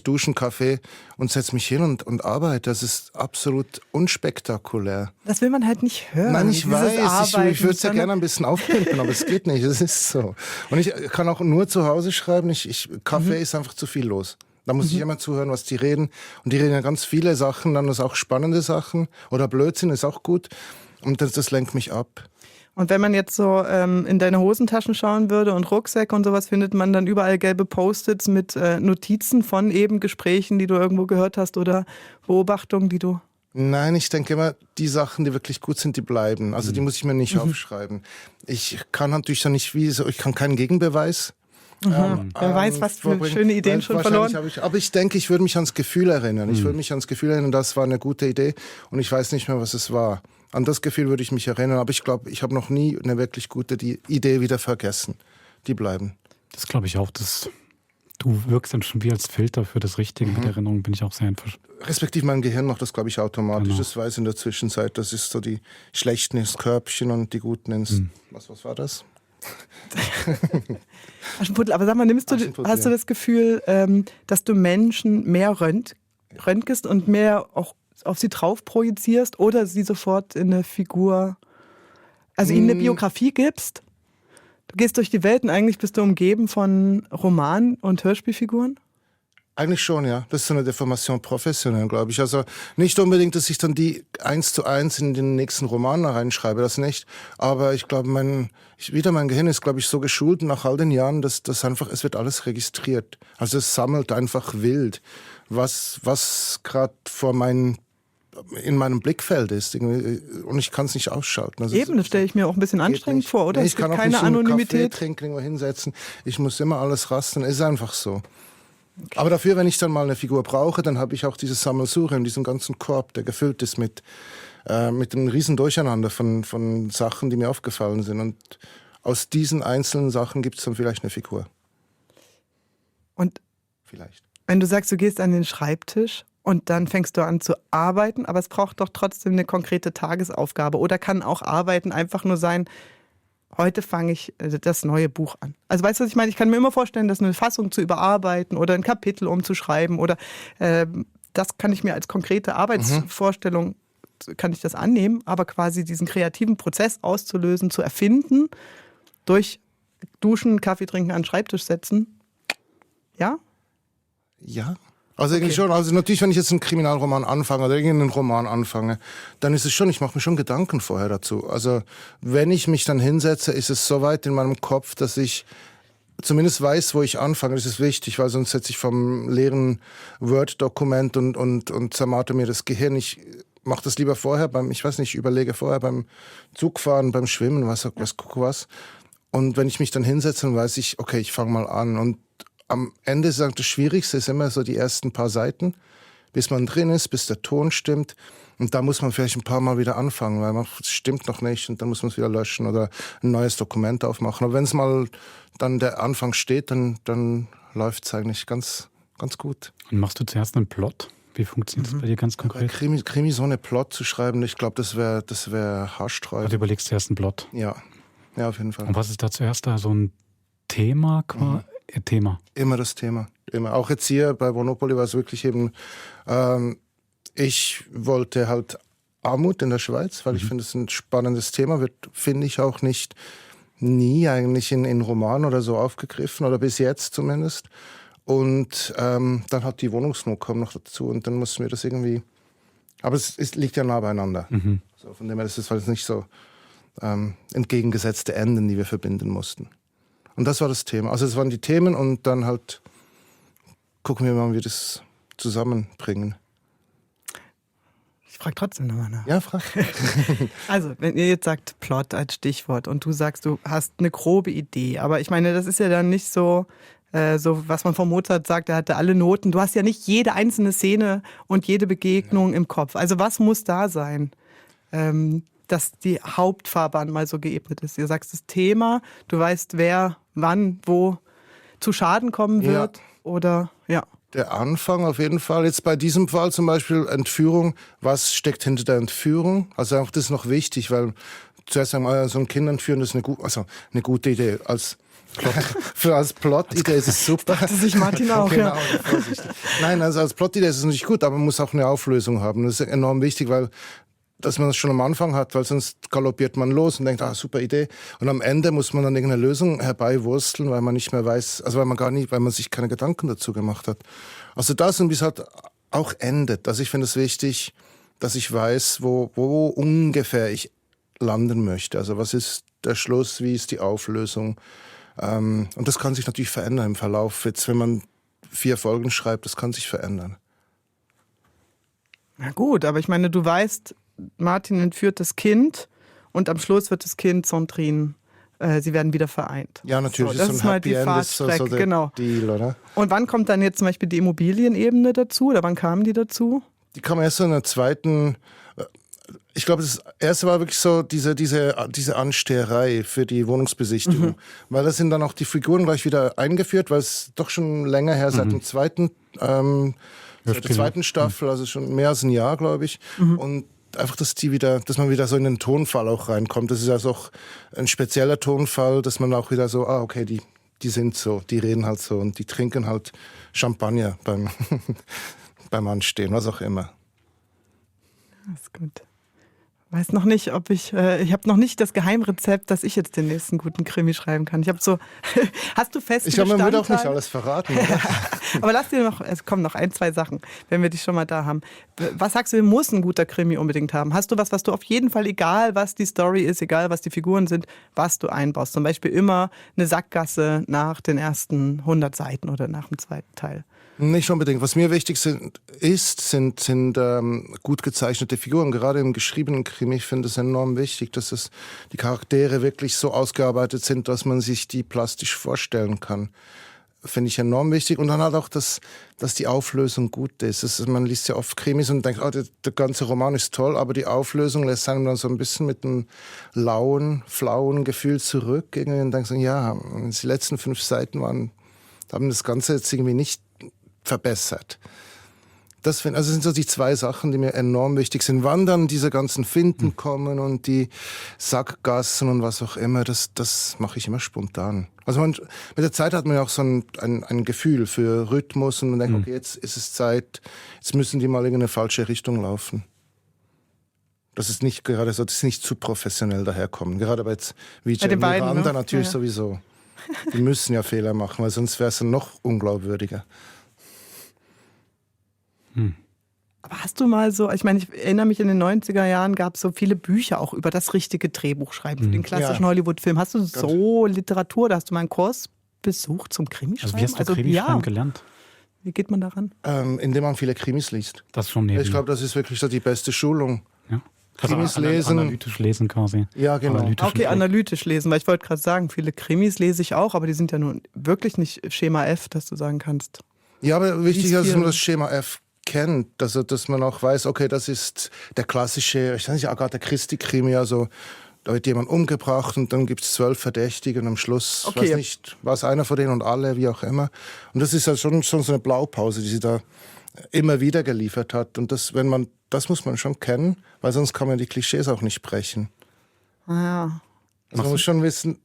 duschen, Kaffee und setze mich hin und arbeite. Das ist absolut unspektakulär. Das will man halt nicht hören. Nein, ich weiß, ich würde es ja gerne ein bisschen aufpimpen, aber es geht nicht, es ist so. Und ich kann auch nur zu Hause schreiben, Kaffee ist einfach zu viel los. Da muss ich immer zuhören, was die reden. Und die reden ja ganz viele Sachen, dann ist auch spannende Sachen oder Blödsinn ist auch gut. Und das lenkt mich ab. Und wenn man jetzt so in deine Hosentaschen schauen würde und Rucksäcke und sowas, findet man dann überall gelbe Post-its mit Notizen von eben Gesprächen, die du irgendwo gehört hast oder Beobachtungen, die du... Nein, ich denke immer, die Sachen, die wirklich gut sind, die bleiben. Also die muss ich mir nicht aufschreiben. Ich kann natürlich dann nicht ich kann keinen Gegenbeweis. Wer weiß, was für schöne Ideen schon verloren. Aber ich denke, ich würde mich ans Gefühl erinnern. Ich würde mich ans Gefühl erinnern, das war eine gute Idee und ich weiß nicht mehr, was es war. An das Gefühl würde ich mich erinnern, aber ich glaube, ich habe noch nie eine wirklich gute Idee wieder vergessen. Die bleiben. Das glaube ich auch. Du wirkst dann schon wie als Filter für das Richtige. Mit Erinnerung bin ich auch sehr einverstanden. Respektive mein Gehirn macht das, glaube ich, automatisch. Genau. Das weiß in der Zwischenzeit, das ist so die Schlechten ins Körbchen und die Guten ins... Was war das? Aschenputtel, aber sag mal, hast du das Gefühl, dass du Menschen mehr röntgest und mehr auch auf sie drauf projizierst oder sie sofort in eine Figur, also ihnen eine Biografie gibst? Du gehst durch die Welt und eigentlich bist du umgeben von Roman- und Hörspielfiguren? Eigentlich schon, ja. Das ist so eine Deformation professionell, glaube ich. Also nicht unbedingt, dass ich dann die 1:1 in den nächsten Roman reinschreibe, das nicht. Aber ich glaube, mein Gehirn ist, glaube ich, so geschult nach all den Jahren, dass das einfach, es wird alles registriert. Also es sammelt einfach wild, was gerade in meinem Blickfeld ist. Und ich kann es nicht ausschalten. Also Eben, das stelle ich mir auch ein bisschen anstrengend vor, oder? Nee, Es ich kann gibt auch keine nicht einen Anonymität. Kaffee trinken, irgendwo hinsetzen. Ich muss immer alles rasten. Ist einfach so. Okay. Aber dafür, wenn ich dann mal eine Figur brauche, dann habe ich auch dieses Sammelsurium, diesen ganzen Korb, der gefüllt ist mit einem riesen Durcheinander von Sachen, die mir aufgefallen sind. Und aus diesen einzelnen Sachen gibt es dann vielleicht eine Figur. Und vielleicht. Wenn du sagst, du gehst an den Schreibtisch und dann fängst du an zu arbeiten, aber es braucht doch trotzdem eine konkrete Tagesaufgabe. Oder kann auch Arbeiten einfach nur sein, heute fange ich das neue Buch an. Also weißt du, was ich meine? Ich kann mir immer vorstellen, dass eine Fassung zu überarbeiten oder ein Kapitel umzuschreiben oder das kann ich mir als konkrete Arbeitsvorstellung, kann ich das annehmen, aber quasi diesen kreativen Prozess auszulösen, zu erfinden, durch Duschen, Kaffee trinken, an den Schreibtisch setzen. Ja? Ja. Also irgendwie schon, also natürlich, wenn ich jetzt einen Kriminalroman anfange oder irgendeinen Roman anfange, dann ist es schon, ich mache mir schon Gedanken vorher dazu. Also wenn ich mich dann hinsetze, ist es so weit in meinem Kopf, dass ich zumindest weiß, wo ich anfange. Das ist wichtig, weil sonst sitze ich vom leeren Word-Dokument und zermate mir das Gehirn. Ich mache das lieber vorher ich überlege vorher beim Zugfahren, beim Schwimmen, was. Und wenn ich mich dann hinsetze, dann weiß ich, okay, ich fange mal an. Und am Ende ist das Schwierigste ist immer so die ersten paar Seiten, bis man drin ist, bis der Ton stimmt. Und da muss man vielleicht ein paar Mal wieder anfangen, weil es stimmt noch nicht und dann muss man es wieder löschen oder ein neues Dokument aufmachen. Aber wenn es mal dann der Anfang steht, dann läuft es eigentlich ganz, ganz gut. Und machst du zuerst einen Plot? Wie funktioniert das bei dir ganz konkret? Bei Krimi so eine Plot zu schreiben, ich glaube, das wär haarsträubend. Also du überlegst zuerst einen Plot? Ja, auf jeden Fall. Und was ist da zuerst da? So ein Thema? Thema? Immer das Thema. Immer. Auch jetzt hier bei Monopoly war es wirklich eben, ich wollte halt Armut in der Schweiz, weil ich finde, es ist ein spannendes Thema, wird, finde ich, auch nie eigentlich in Romanen oder so aufgegriffen, oder bis jetzt zumindest. Und dann hat die Wohnungsnot kommen noch dazu und dann mussten wir das irgendwie, aber es liegt ja nah beieinander. So, von dem her ist es halt nicht so entgegengesetzte Enden, die wir verbinden mussten. Und das war das Thema. Also es waren die Themen und dann halt gucken wir mal, wie wir das zusammenbringen. Ich frage trotzdem nochmal nach. Ja, frag. Also, wenn ihr jetzt sagt Plot als Stichwort und du sagst, du hast eine grobe Idee, aber ich meine, das ist ja dann nicht so, was man von Mozart sagt, er hatte alle Noten. Du hast ja nicht jede einzelne Szene und jede Begegnung im Kopf. Also was muss da sein, dass die Hauptfahrbahn mal so geebnet ist? Du sagst das Thema, du weißt, wer, wann, wo zu Schaden kommen wird oder ja. Der Anfang auf jeden Fall. Jetzt bei diesem Fall zum Beispiel Entführung. Was steckt hinter der Entführung? Also auch das ist noch wichtig, weil zuerst sagen wir, so ein Kind entführen, das ist eine gute Idee. Als Plot-Idee ist es super. Dachte sich Martin auch, genau, ja. Vorsichtig. Nein, also als Plot-Idee ist es natürlich gut, aber man muss auch eine Auflösung haben. Das ist enorm wichtig, weil dass man das schon am Anfang hat, weil sonst galoppiert man los und denkt, super Idee. Und am Ende muss man dann irgendeine Lösung herbeiwursteln, weil man nicht mehr weiß, also weil man sich keine Gedanken dazu gemacht hat. Also das und wie es halt auch endet. Also ich finde es wichtig, dass ich weiß, wo ungefähr ich landen möchte. Also was ist der Schluss, wie ist die Auflösung? Und das kann sich natürlich verändern im Verlauf. Jetzt, wenn man 4 Folgen schreibt, das kann sich verändern. Na gut, aber ich meine, du weißt, Martin entführt das Kind und am Schluss wird das Kind Sandrine. Sie werden wieder vereint. Ja, natürlich. So, das ist mal die Fahrtstrecke, genau. Deal, oder? Und wann kommt dann jetzt zum Beispiel die Immobilienebene dazu? Oder wann kamen die dazu? Die kam erst so in der zweiten. Ich glaube, das erste war wirklich so diese Ansteherei für die Wohnungsbesichtigung. Weil da sind dann auch die Figuren gleich wieder eingeführt, weil es doch schon länger her seit dem zweiten. Seit der zweiten Staffel, also schon mehr als ein Jahr, glaube ich. Und einfach, dass man wieder so in den Tonfall auch reinkommt. Das ist also auch ein spezieller Tonfall, dass man auch wieder so, okay, die sind so, die reden halt so und die trinken halt Champagner beim Anstehen, was auch immer. Das ist gut. Weiß noch nicht, ob ich habe noch nicht das Geheimrezept, dass ich jetzt den nächsten guten Krimi schreiben kann. Ich habe so, hast du feste Ich glaube, man Bestandteile? würde auch nicht alles verraten. Oder? Aber lass dir noch, es kommen noch 1, 2 Sachen, wenn wir dich schon mal da haben. Was sagst du, muss ein guter Krimi unbedingt haben? Hast du was du auf jeden Fall, egal was die Story ist, egal was die Figuren sind, was du einbaust? Zum Beispiel immer eine Sackgasse nach den ersten 100 Seiten oder nach dem zweiten Teil. Nicht unbedingt. Was mir wichtig sind gut gezeichnete Figuren. Gerade im geschriebenen Krimi, ich finde es enorm wichtig, dass die Charaktere wirklich so ausgearbeitet sind, dass man sich die plastisch vorstellen kann. Finde ich enorm wichtig. Und dann halt auch, dass die Auflösung gut ist. Man liest ja oft Krimis und denkt, der ganze Roman ist toll, aber die Auflösung lässt einem dann so ein bisschen mit einem flauen Gefühl zurück. Und denkt so, ja, die letzten 5 Seiten haben das Ganze jetzt irgendwie nicht verbessert. Das sind so die 2 Sachen, die mir enorm wichtig sind. Wann dann diese ganzen Finden kommen und die Sackgassen und was auch immer, das mache ich immer spontan. Also mit der Zeit hat man ja auch so ein Gefühl für Rhythmus und man denkt, okay, jetzt ist es Zeit, jetzt müssen die mal in eine falsche Richtung laufen. Das ist nicht gerade so, das ist nicht zu professionell daherkommen. Gerade bei jetzt Vijay und Miranda natürlich sowieso. Die müssen ja Fehler machen, weil sonst wäre es dann noch unglaubwürdiger. Aber hast du mal so, ich meine, ich erinnere mich, in den 90er Jahren gab es so viele Bücher auch über das richtige Drehbuchschreiben für den klassischen Hollywood-Film. Hast du so Literatur, da hast du mal einen Kurs besucht zum Krimischreiben? Also wie hast du Krimischreiben gelernt? Wie geht man daran? Indem man viele Krimis liest. Das schon neben. Ich glaube, das ist wirklich so die beste Schulung. Ja. Krimis also lesen. Analytisch lesen quasi. Ja, genau. Analytisch lesen, weil ich wollte gerade sagen, viele Krimis lese ich auch, aber die sind ja nun wirklich nicht Schema F, dass du sagen kannst. Ja, aber wichtig ist, dass man das Schema F kennt, also dass man auch weiß, okay, das ist der klassische, ich weiß nicht, Agatha Christie-Krimi, also da wird jemand umgebracht und dann gibt es 12 Verdächtige und am Schluss, weiß nicht, war es einer von denen und alle, wie auch immer. Und das ist ja schon so eine Blaupause, die sie da immer wieder geliefert hat. Und das muss man schon kennen, weil sonst kann man die Klischees auch nicht brechen. Ja. Also man muss schon wissen...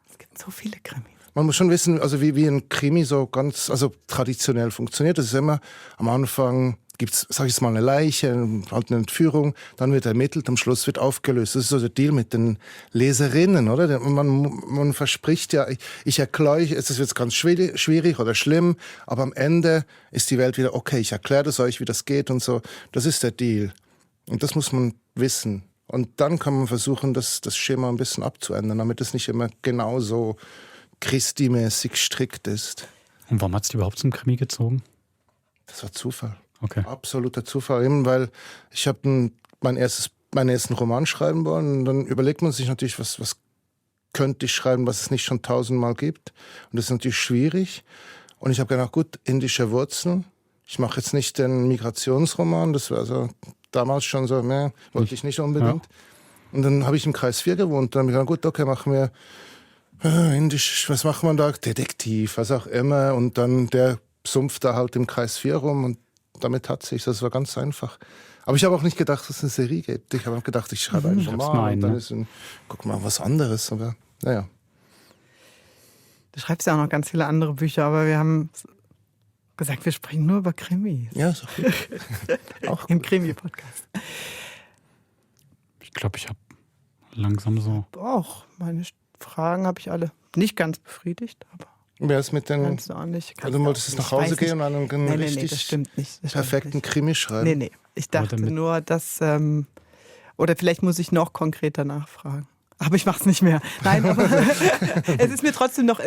Es gibt so viele Krimis. Man muss schon wissen, also wie ein Krimi so ganz, also traditionell funktioniert. Das ist immer, am Anfang gibt's, sag ich jetzt mal, eine Leiche, halt eine Entführung, dann wird ermittelt, am Schluss wird aufgelöst. Das ist so der Deal mit den Leserinnen, oder? Man verspricht ja, ich erkläre euch, es ist jetzt ganz schwierig oder schlimm, aber am Ende ist die Welt wieder, okay, ich erkläre das euch, wie das geht und so. Das ist der Deal. Und das muss man wissen. Und dann kann man versuchen, das Schema ein bisschen abzuändern, damit es nicht immer genau so Christi-mäßig strikt ist. Und warum hat es dich überhaupt zum Krimi gezogen? Das war Zufall. Okay. Absoluter Zufall. Eben weil ich habe meinen ersten Roman schreiben wollen und dann überlegt man sich natürlich, was könnte ich schreiben, was es nicht schon 1000-mal gibt. Und das ist natürlich schwierig. Und ich habe gedacht, gut, indische Wurzeln. Ich mache jetzt nicht den Migrationsroman, das war also damals schon so, wollte ich nicht unbedingt. Ja. Und dann habe ich im Kreis 4 gewohnt. Dann habe ich gedacht, gut, okay, machen wir indisch, was macht man da? Detektiv, was auch immer. Und dann der sumpft da halt im Kreis 4 rum und damit hat sich, das war ganz einfach. Aber ich habe auch nicht gedacht, dass es eine Serie gibt. Ich habe gedacht, ich schreibe einen Roman und dann ist guck mal, was anderes. Aber naja. Du schreibst ja auch noch ganz viele andere Bücher, aber wir haben gesagt, wir sprechen nur über Krimis. Ja, ist auch im Krimi-Podcast. Ich glaube, ich habe langsam so... Auch, meine Fragen habe ich alle nicht ganz befriedigt, aber... Wer ist mit den... Kannst du auch nicht. Du wolltest nach Hause gehen und einen richtig das stimmt nicht. Das perfekten Krimi schreiben? Nee. Ich dachte nur, dass... oder vielleicht muss ich noch konkreter nachfragen. Aber ich mache es nicht mehr. Nein, aber es ist mir trotzdem noch,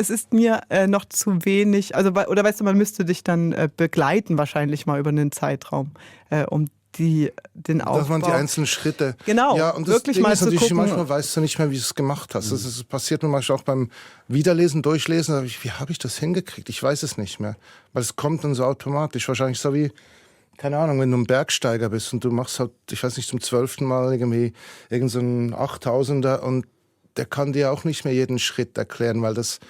noch zu wenig. Also, oder weißt du, man müsste dich dann begleiten wahrscheinlich mal über einen Zeitraum, um den Aufbau. Dass man die einzelnen Schritte. Genau. Ja, und das wirklich Ding mal ist zu gucken. Manchmal weißt du nicht mehr, wie du es gemacht hast. Das passiert mir manchmal auch beim Wiederlesen, Durchlesen. Wie habe ich das hingekriegt? Ich weiß es nicht mehr. Weil es kommt dann so automatisch. Wahrscheinlich so wie, keine Ahnung, wenn du ein Bergsteiger bist und du machst halt, ich weiß nicht, zum 12. Mal irgendwie irgend so einen 8000er und der kann dir auch nicht mehr jeden Schritt erklären, weil das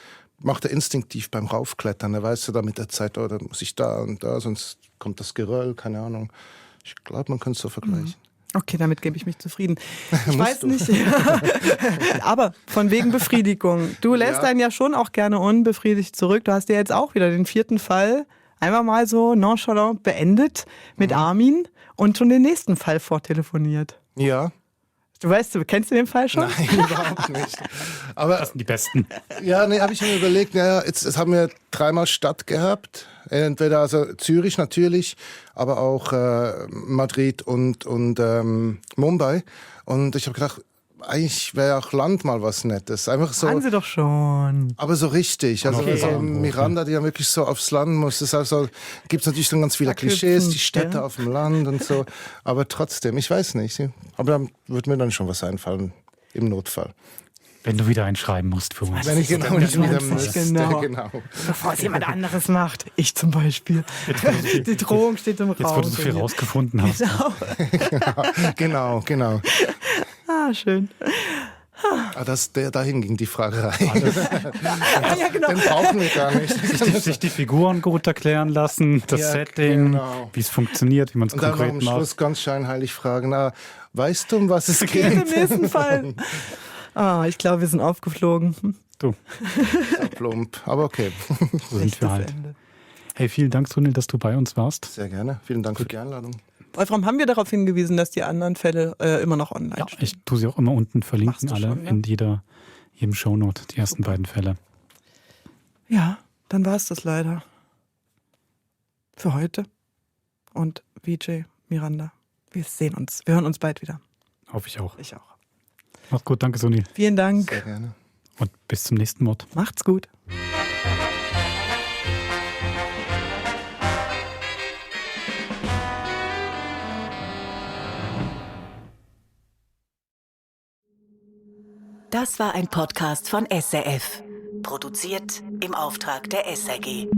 macht er instinktiv beim Raufklettern. Er weiß ja da mit der Zeit, da muss ich da und da, sonst kommt das Geröll, keine Ahnung. Ich glaube, man könnte es so vergleichen. Okay, damit gebe ich mich zufrieden. Ich weiß nicht, aber von wegen Befriedigung. Du lässt einen ja schon auch gerne unbefriedigt zurück. Du hast ja jetzt auch wieder den 4. Fall einmal mal so nonchalant beendet mit Armin und schon den nächsten Fall vortelefoniert. Ja. Kennst du den Fall schon? Nein, überhaupt nicht. Aber, das sind die besten. Ja, nee, habe ich mir überlegt, jetzt haben wir 3-mal Stadt gehabt. Entweder also Zürich natürlich, aber auch Madrid und Mumbai. Und ich habe gedacht, eigentlich wäre auch Land mal was Nettes. Einfach so. Waren sie doch schon. Aber so richtig. Also Okay. so Miranda, die ja wirklich so aufs Land muss. Das also, gibt es natürlich dann ganz viele Klischees, die Städte auf dem Land und so. Aber trotzdem, ich weiß nicht. Aber da wird mir dann schon was einfallen im Notfall. Wenn du wieder einschreiben musst für uns. Wenn ich nicht wieder müsste. Genau. Bevor es jemand anderes macht. Ich zum Beispiel. Die Drohung steht im Raum. Jetzt, wo du so viel rausgefunden hast. Genau. Genau. Ah, schön. Dahin ging die Fragerei. Ja, genau. Den brauchen wir gar nicht. Sich die Figuren gut erklären lassen, das Setting, wie es funktioniert, wie man es Und dann noch konkret am macht. Schluss ganz scheinheilig fragen, weißt du, um was es geht? Im nächsten Fall. Ich glaube, wir sind aufgeflogen. Du. So plump, aber okay. So sind wir halt. Hey, vielen Dank, Sunil, dass du bei uns warst. Sehr gerne. Vielen Dank für die Einladung. Wolfram, haben wir darauf hingewiesen, dass die anderen Fälle immer noch online stehen? Ich tue sie auch immer unten verlinken, alle schon, ja? in jedem Shownote, die ersten beiden Fälle. Ja, dann war es das leider. Für heute. Und VJ, Miranda, wir hören uns bald wieder. Hoffe ich auch. Ich auch. Mach's gut, danke Sunil. Vielen Dank. Sehr gerne. Und bis zum nächsten Mord. Macht's gut. Das war ein Podcast von SRF. Produziert im Auftrag der SRG.